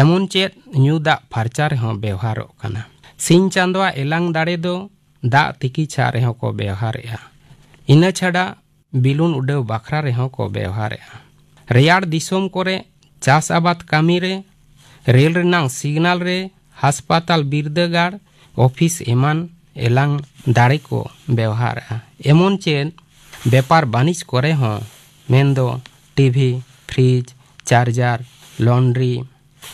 ᱮᱢᱚᱱ ᱪᱮᱫ ᱧᱩ ᱫᱟᱜ ᱯᱷᱟᱨᱪᱟ ᱨᱮᱦᱚᱸ ᱵᱮᱣᱦᱟᱨᱚᱜ ᱠᱟᱱᱟ᱾ ᱥᱤᱧ ᱪᱟᱸᱫᱳᱣᱟᱜ ᱮᱞᱟᱝ ᱫᱟᱲᱮ ᱫᱚ ᱫᱟᱜ ᱛᱤᱠᱤ ᱪᱷᱟ ᱨᱮᱦᱚᱸ ᱠᱚ ᱵᱮᱣᱦᱟᱨᱮᱫᱼᱟ᱾ ᱤᱱᱟᱹ ᱪᱷᱟᱰᱟ ᱵᱤᱞᱩᱱ ᱩᱰᱟᱹᱣ ᱵᱟᱠᱷᱨᱟ ᱨᱮᱦᱚᱸ ᱠᱚ ᱵᱮᱣᱦᱟᱨᱮᱫᱼᱟ᱾ ᱨᱮᱭᱟᱲ ᱫᱤᱥᱚᱢ ᱠᱚᱨᱮ ᱪᱟᱥ ᱟᱵᱟᱫ ᱠᱟᱹᱢᱤ ᱨᱮ, ᱨᱮᱞ ᱨᱮᱱᱟᱜ ᱥᱤᱜᱽᱱᱟᱞ ᱨᱮ, ᱦᱟᱥᱯᱟᱛᱟᱞ, ᱵᱤᱨᱫᱟᱹᱜᱟᱲ, ᱚᱯᱷᱤᱥ ᱮᱢᱟᱱ ᱮᱞᱟᱝ ᱫᱟᱲᱮ ᱠᱚ ᱵᱮᱣᱦᱟᱨᱮᱫᱼᱟ᱾ ᱮᱢᱚᱱ ᱪᱮᱫ ᱵᱮᱯᱟᱨ ᱵᱟᱹᱱᱤᱡᱽ ᱠᱚᱨᱮ ᱦᱚᱸ, ᱢᱮᱱᱫᱚ ᱴᱤᱵᱷᱤ, ᱯᱷᱨᱤᱡᱽ, ᱪᱟᱨᱡᱟᱨ, ᱞᱚᱱᱰᱨᱤ,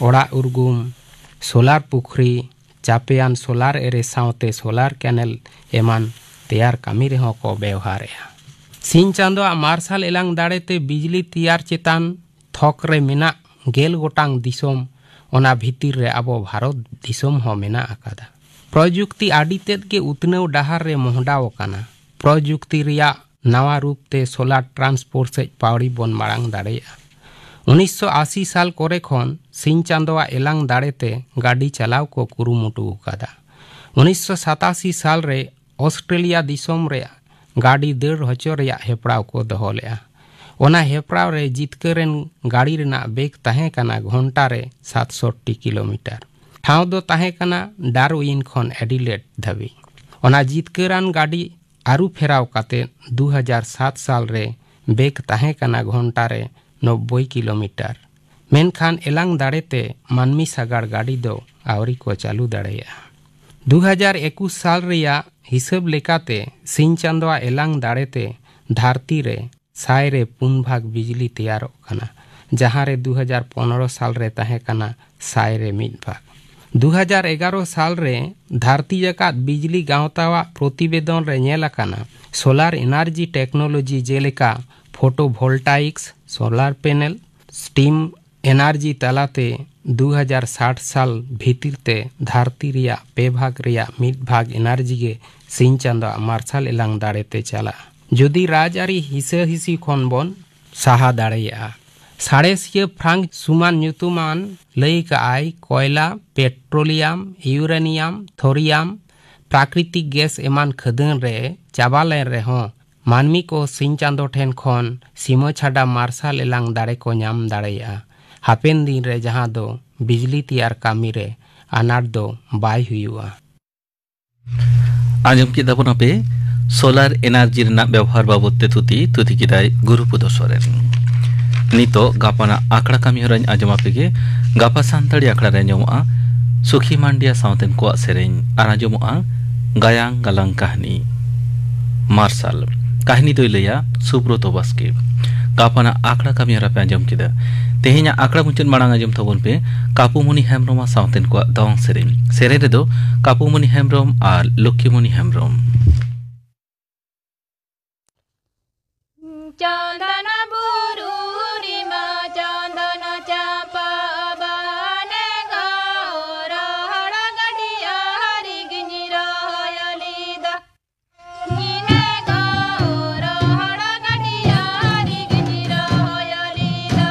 ᱚᱲᱟᱜ ᱩᱨᱜᱩᱢ, ᱥᱳᱞᱟᱨ ᱯᱩᱠᱷᱨᱤ, ᱪᱟᱯᱮᱭᱟᱱ ᱥᱳᱞᱟᱨ ᱮᱨᱮ ᱥᱟᱶᱛᱮ ᱥᱳᱞᱟᱨ ᱠᱮᱱᱮᱞ ᱮᱢᱟᱱ ᱛᱮᱭᱟᱨ ᱠᱟᱹᱢᱤ ᱨᱮᱦᱚᱸ ᱠᱚ ᱵᱮᱣᱦᱟᱨᱮᱫᱼᱟ᱾ ᱥᱤᱧ ᱪᱟᱸᱫᱳᱣᱟᱜ ᱢᱟᱨᱥᱟᱞ ᱮᱞᱟᱝ ᱫᱟᱲᱮᱛᱮ ᱵᱤᱡᱽᱞᱤ ᱛᱮᱭᱟᱨ ᱪᱮᱛᱟᱱ ᱛᱷᱚᱠ ᱨᱮ ᱢᱮᱱᱟᱜ ᱜᱮᱞ ᱜᱚᱴᱟᱝ ᱫᱤᱥᱚᱢ, ᱚᱱᱟ ᱵᱷᱤᱛᱤᱨ ᱨᱮ ᱟᱵᱚ ᱵᱷᱟᱨᱚᱛ ᱫᱤᱥᱚᱢ ᱦᱚᱸ ᱢᱮᱱᱟᱜ ᱟᱠᱟᱫᱟ᱾ ᱯᱨᱚᱡᱩᱠᱛᱤ ᱟᱹᱰᱤ ᱛᱮᱫ ᱜᱮ ᱩᱛᱱᱟᱹᱣ ᱰᱟᱦᱟᱨ ᱨᱮ ᱢᱚᱦᱰᱟᱣ ᱟᱠᱟᱱᱟ᱾ ᱯᱨᱚᱡᱩᱠᱛᱤ ᱨᱮᱭᱟᱜ ᱱᱟᱣᱟ ᱨᱩᱯ ᱛᱮ ᱥᱳᱞᱟᱨ ᱴᱨᱟᱱᱥᱯᱳᱨᱴ ᱥᱮᱡ ᱯᱟᱣᱲᱤ ᱵᱚᱱ ᱢᱟᱲᱟᱝ ᱫᱟᱲᱮᱭᱟᱜᱼᱟ᱾ ᱩᱱᱤᱥᱥᱚ ᱟᱥᱤ ᱥᱟᱞ ᱠᱚᱨᱮ ᱠᱷᱚᱱ ᱥᱤᱧ ᱪᱟᱸᱫᱳᱣᱟᱜ ᱮᱞᱟᱝ ᱫᱟᱲᱮ ᱛᱮ ᱜᱟᱹᱰᱤ ᱪᱟᱞᱟᱣ ᱠᱚ ᱠᱩᱨᱩᱢᱩᱴᱩ ᱟᱠᱟᱫᱟ᱾ ᱩᱱᱤᱥᱥᱚ ᱥᱟᱛᱟᱥᱤ ᱥᱟᱞ ᱨᱮ ᱚᱥᱴᱨᱮᱞᱤᱭᱟ ᱫᱤᱥᱚᱢ ᱨᱮ ᱜᱟᱹᱰᱤ ᱫᱟᱹᱲ ᱦᱚᱪᱚ ᱨᱮᱭᱟᱜ ᱦᱮᱯᱨᱟᱣ ᱠᱚ ᱫᱚᱦᱚ ᱞᱮᱫᱼᱟ᱾ ᱚᱱᱟ ᱦᱮᱯᱨᱟᱣ ᱨᱮ ᱡᱤᱛᱠᱟᱹᱨᱮᱱ ᱜᱟᱹᱰᱤ ᱨᱮᱱᱟᱜ ᱵᱮᱜᱽ ᱛᱟᱦᱮᱸ ᱠᱟᱱᱟ ᱜᱷᱚᱱᱴᱟ ᱨᱮ ᱥᱟᱛᱥᱚᱴᱤ ᱠᱤᱞᱳᱢᱤᱴᱟᱨ᱾ ᱴᱷᱟᱶ ᱫᱚ ᱛᱟᱦᱮᱸ ᱠᱟᱱᱟ ᱰᱟᱨᱣᱤᱱ ᱠᱷᱚᱱ ᱮᱰᱤᱞᱮᱰ ᱫᱷᱟᱹᱵᱤᱡ᱾ ᱚᱱᱟ ᱡᱤᱛᱠᱟᱹᱨᱟᱱ ᱜᱟᱹᱰᱤ ᱟᱹᱨᱩ ᱯᱷᱮᱨᱟᱣ ᱠᱟᱛᱮ ᱫᱩ ᱦᱟᱡᱟᱨ ᱥᱟᱛ ᱥᱟᱞ ᱨᱮ ᱵᱮᱜᱽ ᱛᱟᱦᱮᱸ ᱠᱟᱱᱟ ᱜᱷᱚᱱᱴᱟ ᱨᱮ ᱱᱚᱵᱵᱳᱭ ᱠᱤᱞᱳᱢᱤᱴᱟᱨ᱾ ᱢᱮᱱᱠᱷᱟᱱ ᱮᱞᱟᱝ ᱫᱟᱲᱮᱛᱮ ᱢᱟᱹᱱᱢᱤ ᱥᱟᱜᱟᱲ ᱜᱟᱹᱰᱤ ᱫᱚ ᱟᱹᱣᱨᱤ ᱠᱚ ᱪᱟᱹᱞᱩ ᱫᱟᱲᱮᱭᱟᱜᱼᱟ᱾ ᱫᱩ ᱦᱟᱡᱟᱨ ᱮᱠᱩᱥ ᱥᱟᱞ ᱨᱮᱭᱟᱜ ᱦᱤᱥᱟᱹᱵ ᱞᱮᱠᱟᱛᱮ ᱥᱤᱧ ᱪᱟᱸᱫᱚᱣᱟᱜ ᱮᱞᱟᱝ ᱫᱟᱲᱮᱛᱮ ᱫᱷᱟᱹᱨᱛᱤ ᱨᱮ ᱥᱟᱭ ᱨᱮ ᱯᱩᱱ ᱵᱷᱟᱜᱽ ᱵᱤᱡᱽᱞᱤ ᱛᱮᱭᱟᱨᱚᱜ ᱠᱟᱱᱟ, ᱡᱟᱦᱟᱸ ᱨᱮ ᱫᱩ ᱦᱟᱡᱟᱨ ᱯᱚᱱᱨᱚ ᱥᱟᱞ ᱨᱮ ᱛᱟᱦᱮᱸ ᱠᱟᱱᱟ ᱥᱟᱭ ᱨᱮ ᱢᱤᱫ ᱵᱷᱟᱜᱽ᱾ ᱫᱩ ᱦᱟᱡᱟᱨ ᱮᱜᱟᱨᱚ ᱥᱟᱞ ᱨᱮ ᱫᱷᱟᱹᱨᱛᱤ ᱡᱟᱠᱟᱛ ᱵᱤᱡᱽᱞᱤ ᱜᱟᱶᱛᱟᱣᱟᱜ ᱯᱨᱚᱛᱤᱵᱮᱫᱚᱱ ᱨᱮ ᱧᱮᱞ ᱟᱠᱟᱱᱟ, ᱥᱳᱞᱟᱨ ᱮᱱᱟᱨᱡᱤ ᱴᱮᱠᱱᱳᱞᱚᱡᱤ ᱡᱮᱞᱮᱠᱟ photovoltaics, solar panel, steam energy ᱛᱟᱞᱟᱛᱮ ᱫᱩ ᱦᱟᱡᱟᱨ ᱥᱟᱴ ᱥᱟᱞ ᱵᱷᱤᱛᱤᱨ ᱛᱮ ᱫᱷᱟᱹᱨᱛᱤ ᱨᱮᱭᱟᱜ ᱯᱮ ᱵᱷᱟᱜᱽ ᱨᱮᱭᱟᱜ ᱢᱤᱫ ᱵᱷᱟᱜᱽ ᱮᱱᱟᱨᱡᱤ ᱜᱮ ᱥᱤᱧ ᱪᱟᱸᱫᱚᱣᱟᱜ ᱢᱟᱨᱥᱟᱞ ᱮᱞᱟᱝ ᱫᱟᱲᱮᱛᱮ ᱪᱟᱞᱟᱜᱼᱟ᱾ ᱡᱩᱫᱤ ᱨᱟᱡᱽᱟᱹᱨᱤ ᱦᱤᱥᱟᱹ ᱦᱤᱥᱤ ᱠᱷᱚᱱ ᱵᱚᱱ ᱥᱟᱦᱟ ᱫᱟᱲᱮᱭᱟᱜᱼᱟ᱾ ᱥᱟᱬᱮᱥᱤᱭᱟᱹ ᱯᱷᱨᱟᱝᱠ ᱥᱩᱢᱟᱱ ᱧᱩᱛᱩᱢᱟᱱ ᱞᱟᱹᱭ ᱠᱟᱜᱼᱟᱭ, ᱠᱚᱭᱞᱟ, ᱯᱮᱴᱨᱳᱞᱤᱭᱟᱢ, ᱤᱭᱩᱨᱮᱱᱤᱭᱟᱢ, ᱛᱷᱳᱨᱤᱭᱟᱢ, ᱯᱨᱟᱠᱨᱤᱛᱤᱠ ᱜᱮᱥ ᱮᱢᱟᱱ ᱠᱷᱟᱹᱫᱟᱹᱱ ᱨᱮ ᱪᱟᱵᱟ ᱞᱮᱱ ᱨᱮᱦᱚᱸ, ᱢᱟᱹᱱᱢᱤ ᱠᱚ ᱥᱤᱧ ᱪᱟᱸᱫᱚ ᱴᱷᱮᱱ ᱠᱷᱚᱱ ᱥᱤᱢᱟᱹ ᱪᱷᱟᱰᱟ ᱢᱟᱨᱥᱟᱞ ᱮᱞᱟᱝ ᱫᱟᱲᱮ ᱠᱚ ᱧᱟᱢ ᱫᱟᱲᱮᱭᱟᱜᱼᱟ, ᱦᱟᱯᱮᱱ ᱫᱤᱱ ᱨᱮ ᱡᱟᱦᱟᱸ ᱫᱚ ᱵᱤᱡᱽᱞᱤ ᱛᱮᱭᱟᱨ ᱠᱟᱹᱢᱤ ᱨᱮ ᱟᱱᱟᱴ ᱫᱚ ᱵᱟᱭ ᱦᱩᱭᱩᱜᱼᱟ᱾ ᱟᱸᱡᱚᱢ ᱠᱮᱫᱟ ᱵᱚᱱ ᱟᱯᱮ ᱥᱳᱞᱟᱨ ᱮᱱᱟᱨᱡᱤ ᱨᱮᱱᱟᱜ ᱵᱮᱵᱚᱦᱟᱨ ᱵᱟᱵᱚᱫ ᱛᱮ ᱛᱷᱩᱛᱤ, ᱛᱷᱩᱛᱤ ᱠᱮᱫᱟᱭ ᱜᱩᱨᱩᱯᱚᱫᱚ ᱥᱚᱨᱮᱱ᱾ ᱱᱤᱛᱚᱜ ᱜᱟᱯᱟᱱᱟᱜ ᱟᱠᱷᱲᱟ ᱠᱟᱹᱢᱤ ᱦᱚᱨᱟᱧ ᱟᱸᱡᱚᱢ ᱟᱯᱮ ᱜᱮ᱾ ᱜᱟᱯᱟ ᱥᱟᱱᱛᱟᱲᱤ ᱟᱠᱷᱲᱟ ᱨᱮ ᱟᱸᱡᱚᱢᱚᱜᱼᱟ ᱥᱩᱠᱷᱤ ᱢᱟᱱᱰᱤᱭᱟ ᱥᱟᱶᱛᱮᱱ ᱠᱚᱣᱟᱜ ᱥᱮᱨᱮᱧ ᱟᱨ ᱟᱸᱡᱚᱢᱚᱜᱼᱟ ᱜᱟᱭᱟᱝ ᱜᱟᱞᱟᱝ ᱠᱟᱹᱦᱱᱤ ᱢᱟᱨᱥᱟᱞ᱾ ᱠᱟᱹᱦᱱᱤ ᱫᱚᱭ ᱞᱟᱹᱭᱟ ᱥᱩᱵᱨᱚᱛᱚ ᱵᱟᱥᱠᱮ᱾ ᱜᱟᱯᱟᱱᱟᱜ ᱟᱠᱷᱲᱟ ᱠᱟᱹᱢᱤ ᱦᱚᱨᱟ ᱯᱮ ᱟᱸᱡᱚᱢ ᱠᱮᱫᱟ᱾ ᱛᱮᱦᱮᱧᱟᱜ ᱟᱠᱷᱲᱟ ᱢᱩᱪᱟᱹᱫ ᱢᱟᱲᱟᱝ ᱟᱸᱡᱚᱢ ᱛᱟᱵᱚᱱ ᱯᱮ ᱠᱟᱯᱩᱢᱩᱱᱤ ᱦᱮᱢᱵᱨᱚᱢ ᱟᱨ ᱥᱟᱶᱛᱮᱱ ᱠᱚᱣᱟᱜ ᱫᱚᱝ ᱥᱮᱨᱮᱧ᱾ ᱥᱮᱨᱮᱧ ᱨᱮᱫᱚ ᱠᱟᱯᱩᱢᱩᱱᱤ ᱦᱮᱢᱵᱨᱚᱢ ᱟᱨ ᱞᱚᱠᱠᱷᱤᱢᱩᱱᱤ ᱦᱮᱢᱵᱨᱚᱢ᱾ ᱪᱚᱱᱫᱚᱱ ᱵᱩᱨᱩ ᱨᱮᱢᱟ ᱪᱚᱱᱫᱚᱱ ᱪᱟᱢᱯᱟ ᱵᱟᱱᱮ ᱜᱚ, ᱨᱚᱦᱚᱲ ᱜᱟᱹᱰᱤᱭᱟᱹ ᱦᱟᱹᱨᱤ ᱜᱤᱧ ᱨᱚᱦᱚᱭ ᱞᱮᱫᱟ᱾ ᱤᱱᱟᱹ ᱜᱚ, ᱨᱚᱦᱚᱲ ᱜᱟᱹᱰᱤᱭᱟᱹ ᱦᱟᱹᱨᱤ ᱜᱤᱧ ᱨᱚᱦᱚᱭ ᱞᱮᱫᱟ᱾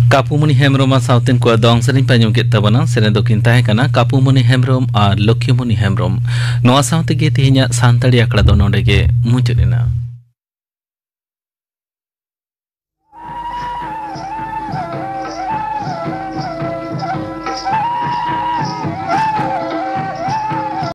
ᱠᱟᱯᱩᱢᱚᱱᱤ ᱦᱮᱢᱵᱨᱚᱢ ᱟᱨ ᱥᱟᱶᱛᱮᱱ ᱠᱚᱣᱟᱜ ᱫᱚᱝ ᱥᱮᱨᱮᱧ ᱯᱮ ᱟᱸᱡᱚᱢ ᱠᱮᱫ ᱛᱟᱵᱚᱱᱟ᱾ ᱥᱮᱨᱮᱧ ᱫᱚᱠᱤᱱ ᱛᱟᱦᱮᱸ ᱠᱟᱱᱟ ᱠᱟᱯᱩᱢᱚᱱᱤ ᱦᱮᱢᱵᱨᱚᱢ ᱟᱨ ᱞᱚᱠᱠᱷᱤᱢᱚᱱᱤ ᱦᱮᱢᱵᱨᱚᱢ᱾ ᱱᱚᱣᱟ ᱥᱟᱶ ᱛᱮᱜᱮ ᱛᱮᱦᱮᱧᱟᱜ ᱥᱟᱱᱛᱟᱲᱤ ᱟᱠᱷᱲᱟ ᱫᱚ ᱱᱚᱰᱮ ᱜᱮ ᱢᱩᱪᱟᱹᱫ ᱮᱱᱟ᱾